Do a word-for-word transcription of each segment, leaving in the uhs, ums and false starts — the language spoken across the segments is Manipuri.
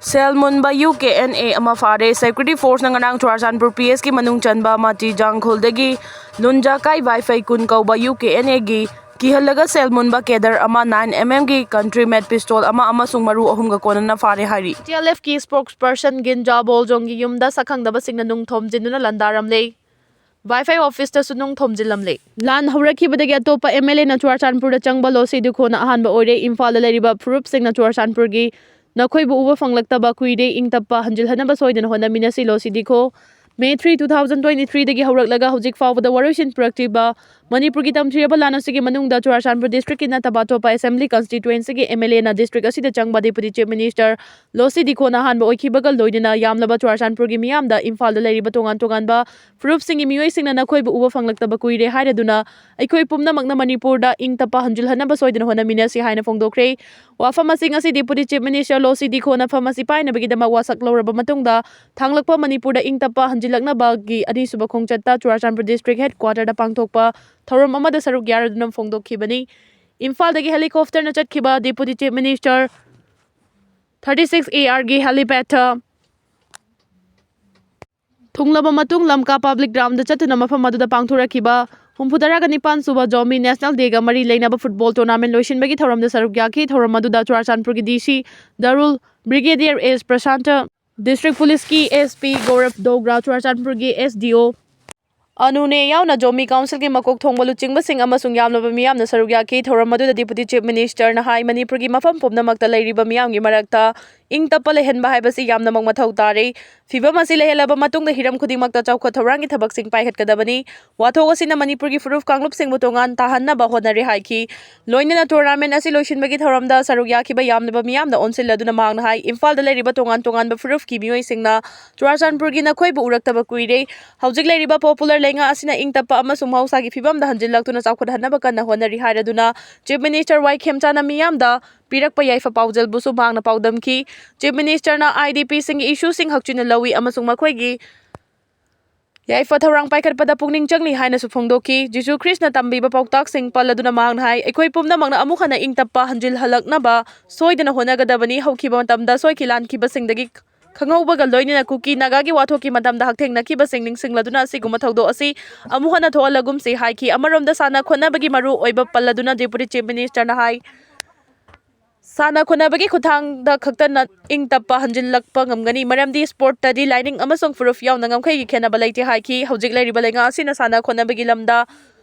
ꯁꯦꯜ ꯃꯨꯟꯕ ꯌꯨ ꯀꯦ ꯑꯦꯟ ꯑꯦ ꯑꯃ ꯐꯥꯔꯦ꯫ Security Forceꯅ ꯉꯔꯥꯡ ꯆꯨꯔꯥꯆꯥꯟꯄꯨꯔ ꯄꯤ ꯑꯦꯁꯀꯤ ꯃꯅꯨꯡ ꯆꯟꯕ ꯃꯥꯇꯤꯖꯥꯡꯈꯣꯜꯗꯒꯤ ꯂꯨꯟꯖꯥꯀꯥꯏ ꯋꯥꯏꯐꯩ ꯀꯨꯟ ꯀꯧꯕ ꯌꯨ ꯀꯦ ꯑꯦꯟ ꯑꯦꯒꯤ ꯀꯤꯍꯜꯂꯒ ꯁꯦꯜ ꯃꯨꯟꯕ cadre ꯑꯃ, nine M M ꯒꯤ country made pistol ꯑꯃ ꯑꯃꯁꯨꯡ ꯃꯔꯨ ꯑꯍꯨꯝꯒ ꯀꯣꯟꯅꯅ ꯐꯥꯔꯦ ꯍꯥꯏꯔꯤ꯫ T L Fꯀꯤ spokesperson ꯒꯤꯟꯖꯥ ꯕꯣꯜꯖꯣꯡꯒꯤ ꯌꯨꯝꯗ ꯁꯛꯈꯪꯗꯕꯁꯤꯡꯅ ꯅꯨꯡ ꯊꯣꯝꯖꯤꯟꯗꯨꯅ ꯂꯥꯟꯗꯥꯔꯝꯂꯦ꯫ ꯋꯥꯏꯐꯩ officeꯇꯁꯨ ꯅꯨꯡ ꯊꯣꯝꯖꯤꯜꯂꯝꯂꯦ꯫ ꯂꯥꯟ ꯍꯧꯔꯛꯈꯤꯕꯗꯒꯤ ꯑꯇꯣꯞꯄ M L Aꯅ ꯆꯨꯔꯥꯆꯥꯟꯄꯨꯔꯗ ꯆꯪꯕ ꯂꯣꯁꯤ ꯗꯤꯈꯣꯅ ꯑꯍꯥꯟꯕ ꯑꯣꯏꯔꯦ꯫ ꯏꯝꯐꯥꯜꯗ ꯂꯩꯔꯤꯕ ꯐꯨꯔꯨꯞꯁꯤꯡꯅ ꯆꯨꯔꯥꯆꯥꯟꯄꯨꯔꯒꯤ "ꯅꯈꯣꯏꯕꯨ ꯎꯕ ꯐꯪꯂꯛꯇꯕ ꯀꯨꯏꯔꯦ, ꯏꯪ ꯇꯞꯄ ꯍꯟꯖꯤꯜꯍꯟꯅꯕ ꯁꯣꯏꯗꯅ ꯍꯣꯠꯅꯃꯤꯟꯅꯁꯤ" ꯂꯣꯁꯤ ꯗꯤꯈꯣ꯫ May three, two thousand twenty-threeꯗꯒꯤ ꯍꯧꯔꯛꯂꯒ ꯍꯧꯖꯤꯛ ꯐꯥꯎꯕꯗ ꯋꯥꯔꯣꯏꯁꯤꯟ ꯄꯨꯔꯛꯇ꯭ꯔꯤꯕ ꯃꯅꯤꯄꯨꯔꯒꯤ ꯇꯝꯊꯤꯔꯕ ꯂꯥꯟ ꯑꯁꯤꯒꯤ ꯃꯅꯨꯡꯗ ꯆꯨꯔꯥꯆꯥꯟꯄꯨꯔ districtꯀꯤ ꯅꯠꯇꯕ ꯑꯇꯣꯞꯄ assembly constituencyꯒꯤ M L Aꯅ district ꯑꯁꯤꯗ ꯆꯪꯕ Deputy Chief Minister ꯂꯣꯁꯤ ꯗꯤꯈꯣꯅ ꯑꯍꯥꯟꯕ ꯑꯣꯏꯈꯤꯕꯒ ꯂꯣꯏꯅꯅ ꯌꯥꯝꯂꯕ ꯆꯨꯔꯥꯆꯥꯟꯄꯨꯔꯒꯤ ꯃꯤꯌꯥꯝꯗ ꯏꯝꯐꯥꯜꯗ ꯂꯩꯔꯤꯕ ꯇꯣꯉꯥꯟ ꯇꯣꯉꯥꯟꯕ ꯐꯨꯔꯨꯞꯁꯤꯡꯒꯤ ꯃꯤꯑꯣꯏꯁꯤꯡꯅ "ꯅꯈꯣꯏꯕꯨ ꯎꯕ ꯐꯪꯂꯛꯇꯕ ꯀꯨꯏꯔꯦ" ꯍꯥꯏꯔꯗꯨꯅ ꯑꯩꯈꯣꯏ ꯄꯨꯝꯅꯃꯛꯅ ꯃꯅꯤꯄꯨꯔꯗ ꯏꯪ ꯇꯞꯄ ꯍꯟꯖꯤꯜꯍꯟꯅꯕ ꯁꯣꯏꯗꯅ ꯍꯣꯠꯅꯃꯤꯟꯅꯁꯤ ꯍꯥꯏꯅ ꯐꯣꯡꯗꯣꯛꯈ꯭ꯔꯦ꯫ ꯋꯥꯐꯝ ꯑꯁꯤ ꯉꯁꯤ Deputy Chief Minister ꯂꯣꯁꯤ ꯗꯤꯈꯣꯅ ꯐꯝ ꯑꯁꯤ ꯄꯥꯏꯅꯕꯒꯤꯗꯃꯛ ꯋꯥꯁꯛ ꯂꯧꯔꯕ ꯃꯇꯨꯡꯗ ꯊꯥꯡꯂꯛꯄ ꯃꯅꯤꯄꯨꯔꯗ ꯏꯪ ꯇꯞꯄ ꯍꯟꯖꯤꯜꯂꯛꯅꯕꯒꯤ ꯑꯅꯤꯁꯨꯕ ꯈꯣꯡꯆꯠꯇ ꯆꯨꯔꯥꯆꯥꯟꯄꯨꯔ district headquarterꯗ ꯄꯥꯡꯊꯣꯛꯄ ꯊꯧꯔꯝ ꯑꯃꯗ ꯁꯔꯨꯛ ꯌꯥꯔꯗꯨꯅ ꯐꯣꯡꯗꯣꯛꯈꯤꯕꯅꯤ꯫ ꯏꯝꯐꯥꯜꯗꯒꯤ helicopterꯅ ꯆꯠꯈꯤꯕ Deputy Chief Minister thirty six A Rꯒꯤ helipad ꯊꯨꯡꯂꯕ ꯃꯇꯨꯡ ꯂꯝꯀꯥ public groundꯗ ꯆꯠꯇꯨꯅ ꯃꯐꯝ ꯑꯗꯨꯗ ꯄꯥꯡꯊꯣꯔꯛꯈꯤꯕ ꯍꯨꯝꯐꯨ ꯇꯔꯥꯒ ꯅꯤꯄꯥꯟ ꯁꯨꯕ ꯖꯣꯃꯤ National Dayꯒ ꯃꯔꯤ ꯂꯩꯅꯕ football tournament ꯂꯣꯏꯁꯤꯟꯕꯒꯤ ꯊꯧꯔꯝꯗ ꯁꯔꯨꯛ ꯌꯥꯈꯤ꯫ ꯊꯧꯔꯝ ꯑꯗꯨꯗ ꯆꯨꯔꯥꯆꯥꯟꯄꯨꯔꯒꯤ D C ꯗꯥꯔꯨꯜ Brigadier S Prasanta, district policeꯀꯤ S P ꯒꯧꯔꯕ ꯗꯣꯒ꯭ꯔꯥ, ꯆꯨꯔꯥꯆꯥꯟꯄꯨꯔꯒꯤ S D O ꯑꯅꯨꯅꯦ ꯌꯥꯎꯅ ꯖꯣꯃꯤ councilꯒꯤ ꯃꯀꯣꯛ ꯊꯣꯡꯕ ꯂꯨꯆꯤꯡꯕꯁꯤꯡ ꯑꯃꯁꯨꯡ ꯌꯥꯝꯂꯕ ꯃꯤꯌꯥꯝꯅ ꯁꯔꯨꯛ ꯌꯥꯈꯤ꯫ ꯊꯧꯔꯝ ꯑꯗꯨꯗ Deputy Chief Ministerꯅ ꯍꯥꯏ, ꯃꯅꯤꯄꯨꯔꯒꯤ ꯃꯐꯝ ꯄꯨꯝꯅꯃꯛꯇ ꯂꯩꯔꯤꯕ ꯃꯤꯌꯥꯝꯒꯤ ꯃꯔꯛꯇ ꯏꯪ ꯇꯞꯄ ꯂꯩꯍꯟꯕ ꯍꯥꯏꯕꯁꯤ ꯌꯥꯝꯅꯃꯛ ꯃꯊꯧ ꯇꯥꯔꯦ꯫ ꯐꯤꯚꯝ ꯑꯁꯤ ꯂꯩꯍꯜꯂꯕ ꯃꯇꯨꯡꯗ ꯍꯤꯔꯝ ꯈꯨꯗꯤꯡꯃꯛꯇ ꯆꯥꯎꯈꯠ ꯊꯧꯔꯥꯡꯒꯤ ꯊꯕꯛꯁꯤꯡ ꯄꯥꯏꯈꯠꯀꯗꯕꯅꯤ꯫ ꯋꯥꯊꯣꯛ ꯑꯁꯤꯅ ꯃꯅꯤꯄꯨꯔꯒꯤ ꯐꯨꯔꯨꯞ ꯀꯥꯡꯂꯨꯞꯁꯤꯡꯕꯨ ꯇꯣꯉꯥꯟ ꯇꯥꯍꯟꯅꯕ ꯍꯣꯠꯅꯔꯦ ꯍꯥꯏꯈꯤ꯫ ꯂꯣꯏꯅꯅ tournament ꯑꯁꯤ ꯂꯣꯏꯁꯤꯟꯕꯒꯤ ꯊꯧꯔꯝꯗ ꯁꯔꯨꯛ ꯌꯥꯈꯤꯕ ꯌꯥꯝꯂꯕ ꯃꯤꯌꯥꯝꯗ ꯑꯣꯟꯁꯤꯜꯂꯗꯨꯅ ꯃꯍꯥꯛꯅ ꯍꯥꯏ, ꯏꯝꯐꯥꯜꯗ ꯂꯩꯔꯤꯕ ꯇꯣꯉꯥꯟ ꯇꯣꯉꯥꯟꯕ ꯐꯨꯔꯨꯞꯀꯤ ꯃꯤꯑꯣꯏꯁꯤꯡꯅ ꯆꯨꯔꯥꯆꯥꯟꯄꯨꯔꯒꯤ "ꯅꯈꯣꯏꯕꯨ ꯎꯔꯛꯇꯕ ꯀꯨꯏꯔꯦ, ꯍꯧꯖꯤꯛ ꯂꯩꯔꯤꯕ popular ꯂꯩꯉꯥꯛ ꯑꯁꯤꯅ ꯏꯪ ꯇꯞꯄ ꯑꯃꯁꯨꯡ ꯃꯍꯧꯁꯥꯒꯤ ꯐꯤꯚꯝꯗ ꯍꯟꯖꯤꯜꯂꯛꯇꯨꯅ ꯆꯥꯎꯈꯠꯍꯟꯅꯕ ꯀꯟꯅ ꯍꯣꯠꯅꯔꯤ" ꯍꯥꯏꯔꯗꯨꯅ Chief Minister ꯋꯥꯏ ꯈꯦꯝꯆꯥꯅ ꯃꯤꯌꯥꯝꯗ ꯄꯤꯔꯛꯄ ꯌꯥꯏꯐ ꯄꯥꯎꯖꯦꯜꯕꯨꯁꯨ ꯃꯍꯥꯛꯅ ꯄꯥꯎꯗꯝꯈꯤ꯫ Chief Ministerꯅ IDPꯁꯤꯡꯒꯤ issueꯁꯤꯡ ꯍꯛꯆꯤꯟꯅ ꯂꯧꯏ ꯑꯃꯁꯨꯡ ꯃꯈꯣꯏꯒꯤ ꯌꯥꯏꯐ ꯊꯧꯔꯥꯡ ꯄꯥꯏꯈꯠꯄꯗ ꯄꯨꯛꯅꯤꯡ ꯆꯪꯂꯤ ꯍꯥꯏꯅꯁꯨ ꯐꯣꯡꯗꯣꯛꯈꯤ꯫ ꯖꯤꯁꯨ ꯈ꯭ꯔꯤꯁꯅ ꯇꯝꯕꯤꯕ ꯄꯥꯎꯇꯥꯛꯁꯤꯡ ꯄꯜꯂꯗꯨꯅ ꯃꯍꯥꯛꯅ ꯍꯥꯏ, ꯑꯩꯈꯣꯏ ꯄꯨꯝꯅꯃꯛꯅ ꯑꯃꯨꯛ ꯍꯟꯅ ꯏꯪ ꯇꯞꯄ ꯍꯟꯖꯤꯜꯍꯜꯂꯛꯅꯕ ꯁꯣꯏꯗꯅ ꯍꯣꯠꯅꯒꯗꯕꯅꯤ꯫ ꯍꯧꯈꯤꯕ ꯃꯇꯝꯗ ꯁꯣꯏꯈꯤ ꯂꯥꯟꯈꯤꯕꯁꯤꯡꯗꯒꯤ ꯈꯪꯍꯧꯕꯒ ꯂꯣꯏꯅꯅ ꯀꯨꯀꯤ ꯅꯥꯒꯥꯒꯤ ꯋꯥꯊꯣꯛꯀꯤ ꯃꯇꯝꯗ ꯍꯛꯊꯦꯡꯅꯈꯤꯕꯁꯤꯡ ꯅꯤꯡꯁꯤꯡꯂꯗꯨꯅ ꯑꯁꯤꯒꯨꯝꯕ ꯊꯧꯗꯣꯛ ꯑꯁꯤ ꯑꯃꯨꯛ ꯍꯟꯅ ꯊꯣꯛꯍꯜꯂꯒꯨꯝꯁꯤ ꯍꯥꯏꯈꯤ꯫ ꯑꯃꯔꯣꯝꯗ ꯁꯥꯟꯅ ꯈꯣꯠꯅꯕꯒꯤ ꯃꯔꯨ ꯑꯣꯏꯕ ꯄꯜꯂꯗꯨꯅ Deputy Chief Ministerꯅ ꯍꯥꯏ, ꯁꯥꯟꯅ ꯈꯣꯠꯅꯕꯒꯤ ꯈꯨꯠꯊꯥꯡꯗ ꯈꯛꯇꯅ ꯏꯪ ꯇꯞꯄ ꯍꯟꯖꯤꯜꯂꯛꯄ ꯉꯝꯒꯅꯤ, ꯃꯔꯝꯗꯤ sportꯇꯗꯤ ꯂꯥꯏꯅꯤꯡ ꯑꯃꯁꯨꯡ ꯐꯨꯔꯨꯞ ꯌꯥꯎꯅ ꯉꯝꯈꯩꯒꯤ ꯈꯦꯠꯅꯕ ꯂꯩꯇꯦ ꯍꯥꯏꯈꯤ꯫ ꯍꯧꯖꯤꯛ ꯂꯩꯔꯤꯕ ꯂꯩꯉꯥꯛ ꯑꯁꯤꯅ ꯁꯥꯟꯅ ꯈꯣꯠꯅꯕꯒꯤ ꯂꯝꯗ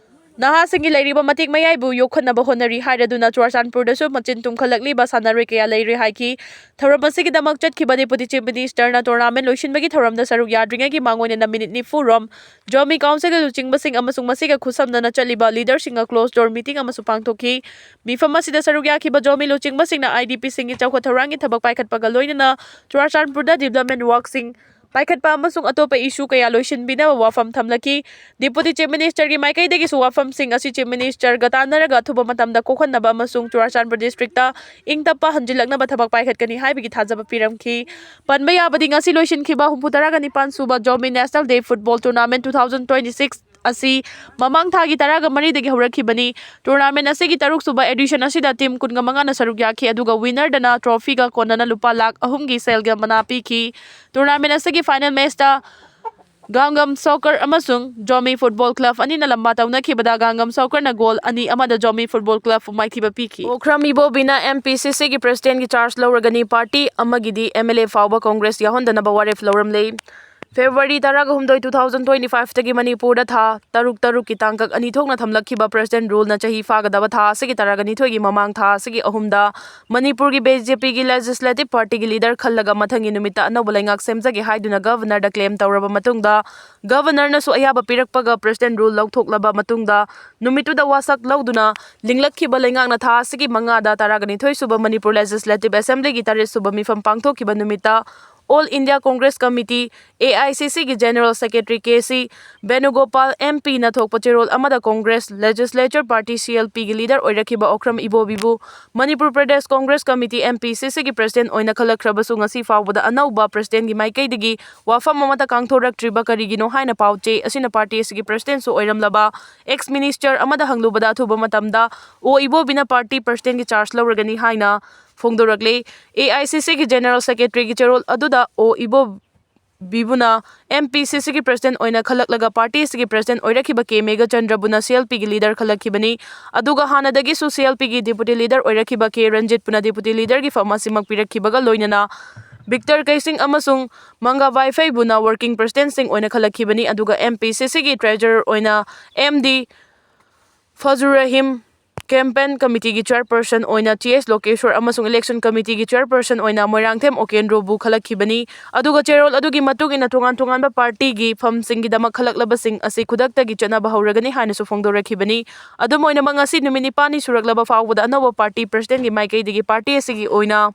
ꯅꯍꯥꯁꯤꯡꯒꯤ ꯂꯩꯔꯤꯕ ꯃꯇꯤꯛ ꯃꯌꯥꯏꯕꯨ ꯌꯣꯛꯈꯠꯅꯕ ꯍꯣꯠꯅꯔꯤ ꯍꯥꯏꯔꯗꯨꯅ ꯆꯨꯔꯥꯆꯥꯟꯄꯨꯔꯗꯁꯨ ꯃꯆꯤꯟ ꯇꯨꯝꯈꯠꯂꯛꯂꯤꯕ ꯁꯥꯟꯅꯔꯣꯏ ꯀꯌꯥ ꯂꯩꯔꯦ ꯍꯥꯏꯈꯤ꯫ ꯊꯧꯔꯝ ꯑꯁꯤꯒꯤꯗꯃꯛ ꯆꯠꯈꯤꯕ Deputy Chief Ministerꯅ tournament ꯂꯣꯏꯁꯤꯟꯕꯒꯤ ꯊꯧꯔꯝꯗ ꯁꯔꯨꯛ ꯌꯥꯗ꯭ꯔꯤꯉꯩꯒꯤ ꯃꯥꯡꯑꯣꯏꯅꯅ minute ꯅꯤꯐꯨ ꯔꯣꯝ ꯖꯣꯃꯤ councilꯒꯤ ꯂꯨꯆꯤꯡꯕꯁꯤꯡ ꯑꯃꯁꯨꯡ ꯃꯁꯤꯒ ꯈꯨꯠꯁꯝꯅꯅ ꯆꯠꯂꯤꯕ leaderꯁꯤꯡꯒ closed door meeting ꯑꯃꯁꯨ ꯄꯥꯡꯊꯣꯛꯈꯤ꯫ ꯃꯤꯐꯝ ꯑꯁꯤꯗ ꯁꯔꯨꯛ ꯌꯥꯈꯤꯕ ꯖꯣꯃꯤ ꯂꯨꯆꯤꯡꯕꯁꯤꯡꯅ IDPꯁꯤꯡꯒꯤ ꯆꯥꯎꯈꯠ ꯊꯧꯔꯥꯡꯒꯤ ꯊꯕꯛ ꯄꯥꯏꯈꯠꯄꯒ ꯂꯣꯏꯅꯅ ꯆꯨꯔꯥꯆꯥꯟꯄꯨꯔꯗ development workꯁꯤꯡ ꯄꯥꯏꯈꯠꯄ ꯑꯃꯁꯨꯡ ꯑꯇꯣꯞꯄ issue ꯀꯌꯥ ꯂꯣꯏꯁꯤꯟꯕꯤꯅꯕ ꯋꯥꯐꯝ ꯊꯝꯂꯛꯈꯤ꯫ Deputy Chief Ministerꯒꯤ ꯃꯥꯏꯀꯩꯗꯒꯤꯁꯨ ꯋꯥꯐꯝꯁꯤꯡ ꯑꯁꯤ Chief Ministerꯒ ꯇꯥꯟꯅꯔꯒ ꯑꯊꯨꯕ ꯃꯇꯝꯗ ꯀꯣꯛꯍꯟꯅꯕ ꯑꯃꯁꯨꯡ ꯆꯨꯔꯥꯆꯥꯟꯄꯨꯔ districtꯇ ꯏꯪ ꯇꯞꯄ ꯍꯟꯖꯤꯜꯂꯛꯅꯕ ꯊꯕꯛ ꯄꯥꯏꯈꯠꯀꯅꯤ ꯍꯥꯏꯕꯒꯤ ꯊꯥꯖꯕ ꯄꯤꯔꯝꯈꯤ꯫ ꯄꯟꯕ ꯌꯥꯕꯗꯤ ꯉꯁꯤ ꯂꯣꯏꯁꯤꯟꯈꯤꯕ ꯍꯨꯝꯐꯨ ꯇꯔꯥꯒ ꯅꯤꯄꯥꯟ ꯁꯨꯕ Zomi National Day Football Tournament two thousand twenty-six ꯑꯁꯤ ꯃꯃꯥꯡ ꯊꯥꯒꯤ ꯇꯔꯥꯒ ꯃꯔꯤꯗꯒꯤ ꯍꯧꯔꯛꯈꯤꯕꯅꯤ꯫ Tournament ꯑꯁꯤꯒꯤ ꯇꯔꯨꯛ ꯁꯨꯕ edition ꯑꯁꯤꯗ team ꯀꯨꯟꯒ ꯃꯉꯥꯅ ꯁꯔꯨꯛ ꯌꯥꯈꯤ, ꯑꯗꯨꯒ winnerꯗꯅ trophyꯒ ꯀꯣꯟꯅꯅ ꯂꯨꯄꯥ ꯂꯥꯈ ꯑꯍꯨꯝꯒꯤ ꯁꯦꯜꯒ ꯃꯅꯥ ꯄꯤꯈꯤ꯫ Tournament ꯑꯁꯤꯒꯤ final matchꯇ Gangnam Soccer ꯑꯃꯁꯨꯡ Zomi Football Club ꯑꯅꯤꯅ ꯂꯝꯕꯥ ꯇꯧꯅꯈꯤꯕꯗ Gangnam Soccerꯅ goal ꯑꯅꯤ ꯑꯃꯗ Zomi Football Clubꯄꯨ ꯃꯥꯏꯊꯤꯕ ꯄꯤꯈꯤ꯫ ꯑꯣꯈ꯭ꯔꯥꯝ ꯏꯕꯣꯕꯤꯅ MPCCꯒꯤ presidentꯀꯤ charge ꯂꯧꯔꯒꯅꯤ꯫ Party ꯑꯃꯒꯤꯗꯤ MLA ꯐꯥꯎꯕ Congress ꯌꯥꯎꯍꯟꯗꯅꯕ ꯋꯥꯔꯦꯞ ꯂꯧꯔꯝꯂꯦ꯫ February ꯇꯔꯥꯒ ꯍꯨꯝꯗꯣꯏ, two thousand twenty-fiveꯇꯒꯤ ꯃꯅꯤꯄꯨꯔꯗ ꯊꯥ ꯇꯔꯨꯛ ꯇꯔꯨꯛꯀꯤ ꯇꯥꯡꯀꯛ ꯑꯅꯤ ꯊꯣꯛꯅ ꯊꯝꯂꯛꯈꯤꯕ president ruleꯅ ꯆꯍꯤ ꯐꯥꯒꯗꯕ ꯊꯥ ꯑꯁꯤꯒꯤ ꯇꯔꯥꯒ ꯅꯤꯊꯣꯏꯒꯤ ꯃꯃꯥꯡ ꯊꯥ ꯑꯁꯤꯒꯤ ꯑꯍꯨꯝꯗ ꯃꯅꯤꯄꯨꯔꯒꯤ BJPꯒꯤ legislative partyꯒꯤ leader ꯈꯜꯂꯒ ꯃꯊꯪꯒꯤ ꯅꯨꯃꯤꯠꯇ ꯑꯅꯧꯕ ꯂꯩꯉꯥꯛ ꯁꯦꯝꯖꯒꯦ ꯍꯥꯏꯗꯨꯅ governorꯗ claim ꯇꯧꯔꯕ ꯃꯇꯨꯡꯗ, governorꯅꯁꯨ ꯑꯌꯥꯕ ꯄꯤꯔꯛꯄꯒ president rule ꯂꯧꯊꯣꯛꯂꯕ ꯃꯇꯨꯡꯗ, ꯅꯨꯃꯤꯠꯇꯨꯗ ꯋꯥꯁꯛ ꯂꯧꯗꯨꯅ ꯂꯤꯡꯂꯛꯈꯤꯕ ꯂꯩꯉꯥꯛꯅ ꯊꯥ ꯑꯁꯤꯒꯤ ꯃꯉꯥꯗ ꯇꯔꯥꯒ ꯅꯤꯊꯣꯏ ꯁꯨꯕ ꯃꯅꯤꯄꯨꯔ Legislative Assemblyꯒꯤ ꯇꯔꯦꯠ ꯁꯨꯕ ꯃꯤꯐꯝ ꯄꯥꯡꯊꯣꯛꯈꯤꯕ ꯅꯨꯃꯤꯠꯇ All India Congress Committee, A I C C ꯒꯤ General Secretary K C ꯕꯦꯅꯨꯒꯣꯄꯥꯜ M P ꯅ ꯊꯣꯛꯄ ꯆꯦꯔꯣꯜ ꯑꯃꯗ Congress Legislature Party, C L P ꯒꯤ leader ꯑꯣꯏꯔꯛꯈꯤꯕ Okram ꯏꯕꯣꯕꯤꯕꯨ Manipur Pradesh Congress Committee, M P C C ꯒꯤ president ꯑꯣꯏꯅ ꯈꯜꯂꯛꯈ꯭ꯔꯕꯁꯨ ꯉꯁꯤ ꯐꯥꯎꯕꯗ ꯑꯅꯧꯕ president ꯒꯤ ꯃꯥꯏꯀꯩꯗꯒꯤ ꯋꯥꯐꯝ ꯑꯃꯠꯇ ꯀꯥꯡꯊꯣꯔꯛꯇ꯭ꯔꯤꯕ ꯀꯔꯤꯒꯤꯅꯣ ꯍꯥꯏꯅ ꯄꯥꯎ ꯆꯦ ꯑꯁꯤꯅ party ꯑꯁꯤꯒꯤ president ꯁꯨ ꯑꯣꯏꯔꯝꯂꯕ ex minister ꯑꯃꯗ ꯍꯪꯂꯨꯕꯗ, ꯑꯊꯨꯕ ꯃꯇꯝꯗ ꯑꯣ ꯏꯕꯣꯕꯤꯅ party president ꯒꯤ charge ꯂꯧꯔꯒꯅꯤ ꯍꯥꯏꯅ ꯐꯣꯡꯗꯣꯔꯛꯂꯦ꯫ A I C C ꯒꯤ General Secretary ꯒꯤ ꯆꯦꯔꯣꯜ ꯑꯗꯨꯗ ꯑꯣ ꯏꯕꯣꯕꯤꯕꯨꯅ M P C C ꯒꯤ president ꯑꯣꯏꯅ ꯈꯜꯂꯛꯂꯒ party ꯑꯁꯤꯒꯤ president ꯑꯣꯏꯔꯛꯈꯤꯕ K ꯃꯦꯘꯆꯟꯗ꯭ꯔꯕꯨꯅ C L P ꯒꯤ leader ꯈꯜꯂꯛꯈꯤꯕꯅꯤ꯫ ꯑꯗꯨꯒ ꯍꯥꯟꯅꯗꯒꯤꯁꯨ C L P ꯒꯤ deputy leader ꯑꯣꯏꯔꯛꯈꯤꯕ K ꯔꯟꯖꯤꯠꯄꯨꯅ deputy leader ꯒꯤ ꯐꯝ ꯑꯁꯤꯃꯛ ꯄꯤꯔꯛꯈꯤꯕꯒ ꯂꯣꯏꯅꯅ ꯕꯤꯛꯇꯔ ꯀꯩꯁꯤꯡ ꯑꯃꯁꯨꯡ ꯃꯪꯒꯥ ꯕꯥꯏꯐꯩꯕꯨꯅ working president ꯁꯤꯡ ꯑꯣꯏꯅ ꯈꯜꯂꯛꯈꯤꯕꯅꯤ꯫ ꯑꯗꯨꯒ M P C C ꯒꯤ treasurer ꯑꯣꯏꯅ M D ꯐꯖꯨꯔ Rahim, campaign committee ꯒꯤ chairperson ꯑꯣꯏꯅ T H ꯂꯣꯀꯦꯁ꯭ꯋꯔ ꯑꯃꯁꯨꯡ election committee ꯒꯤ chairperson ꯑꯣꯏꯅ ꯃꯣꯏꯔꯥꯡꯊꯦꯝ ꯑꯣꯀꯦꯟꯗ꯭ꯔꯣꯕꯨ ꯈꯜꯂꯛꯈꯤꯕꯅꯤ꯫ ꯑꯗꯨꯒ ꯆꯦꯔꯣꯜ ꯑꯗꯨꯒꯤ ꯃꯇꯨꯡ ꯏꯟꯅ ꯇꯣꯉꯥꯟ ꯇꯣꯉꯥꯟꯕ party ꯒꯤ ꯐꯝꯁꯤꯡꯒꯤꯗꯃꯛ ꯈꯜꯂꯛꯂꯕꯁꯤꯡ ꯑꯁꯤ ꯈꯨꯗꯛꯇꯒꯤ ꯆꯠꯅꯕ ꯍꯧꯔꯒꯅꯤ ꯍꯥꯏꯅꯁꯨ ꯐꯣꯡꯗꯣꯔꯛꯈꯤꯕꯅꯤ꯫ ꯑꯗꯨꯝ ꯑꯣꯏꯅꯃꯛ, ꯉꯁꯤ ꯅꯨꯃꯤꯠ ꯅꯤꯄꯥꯜꯅꯤ ꯁꯨꯔꯛꯂꯕ ꯐꯥꯎꯕꯗ ꯑꯅꯧꯕ party president ꯒꯤ ꯃꯥꯏꯀꯩꯗꯒꯤ party ꯑꯁꯤꯒꯤ ꯑꯣꯏꯅ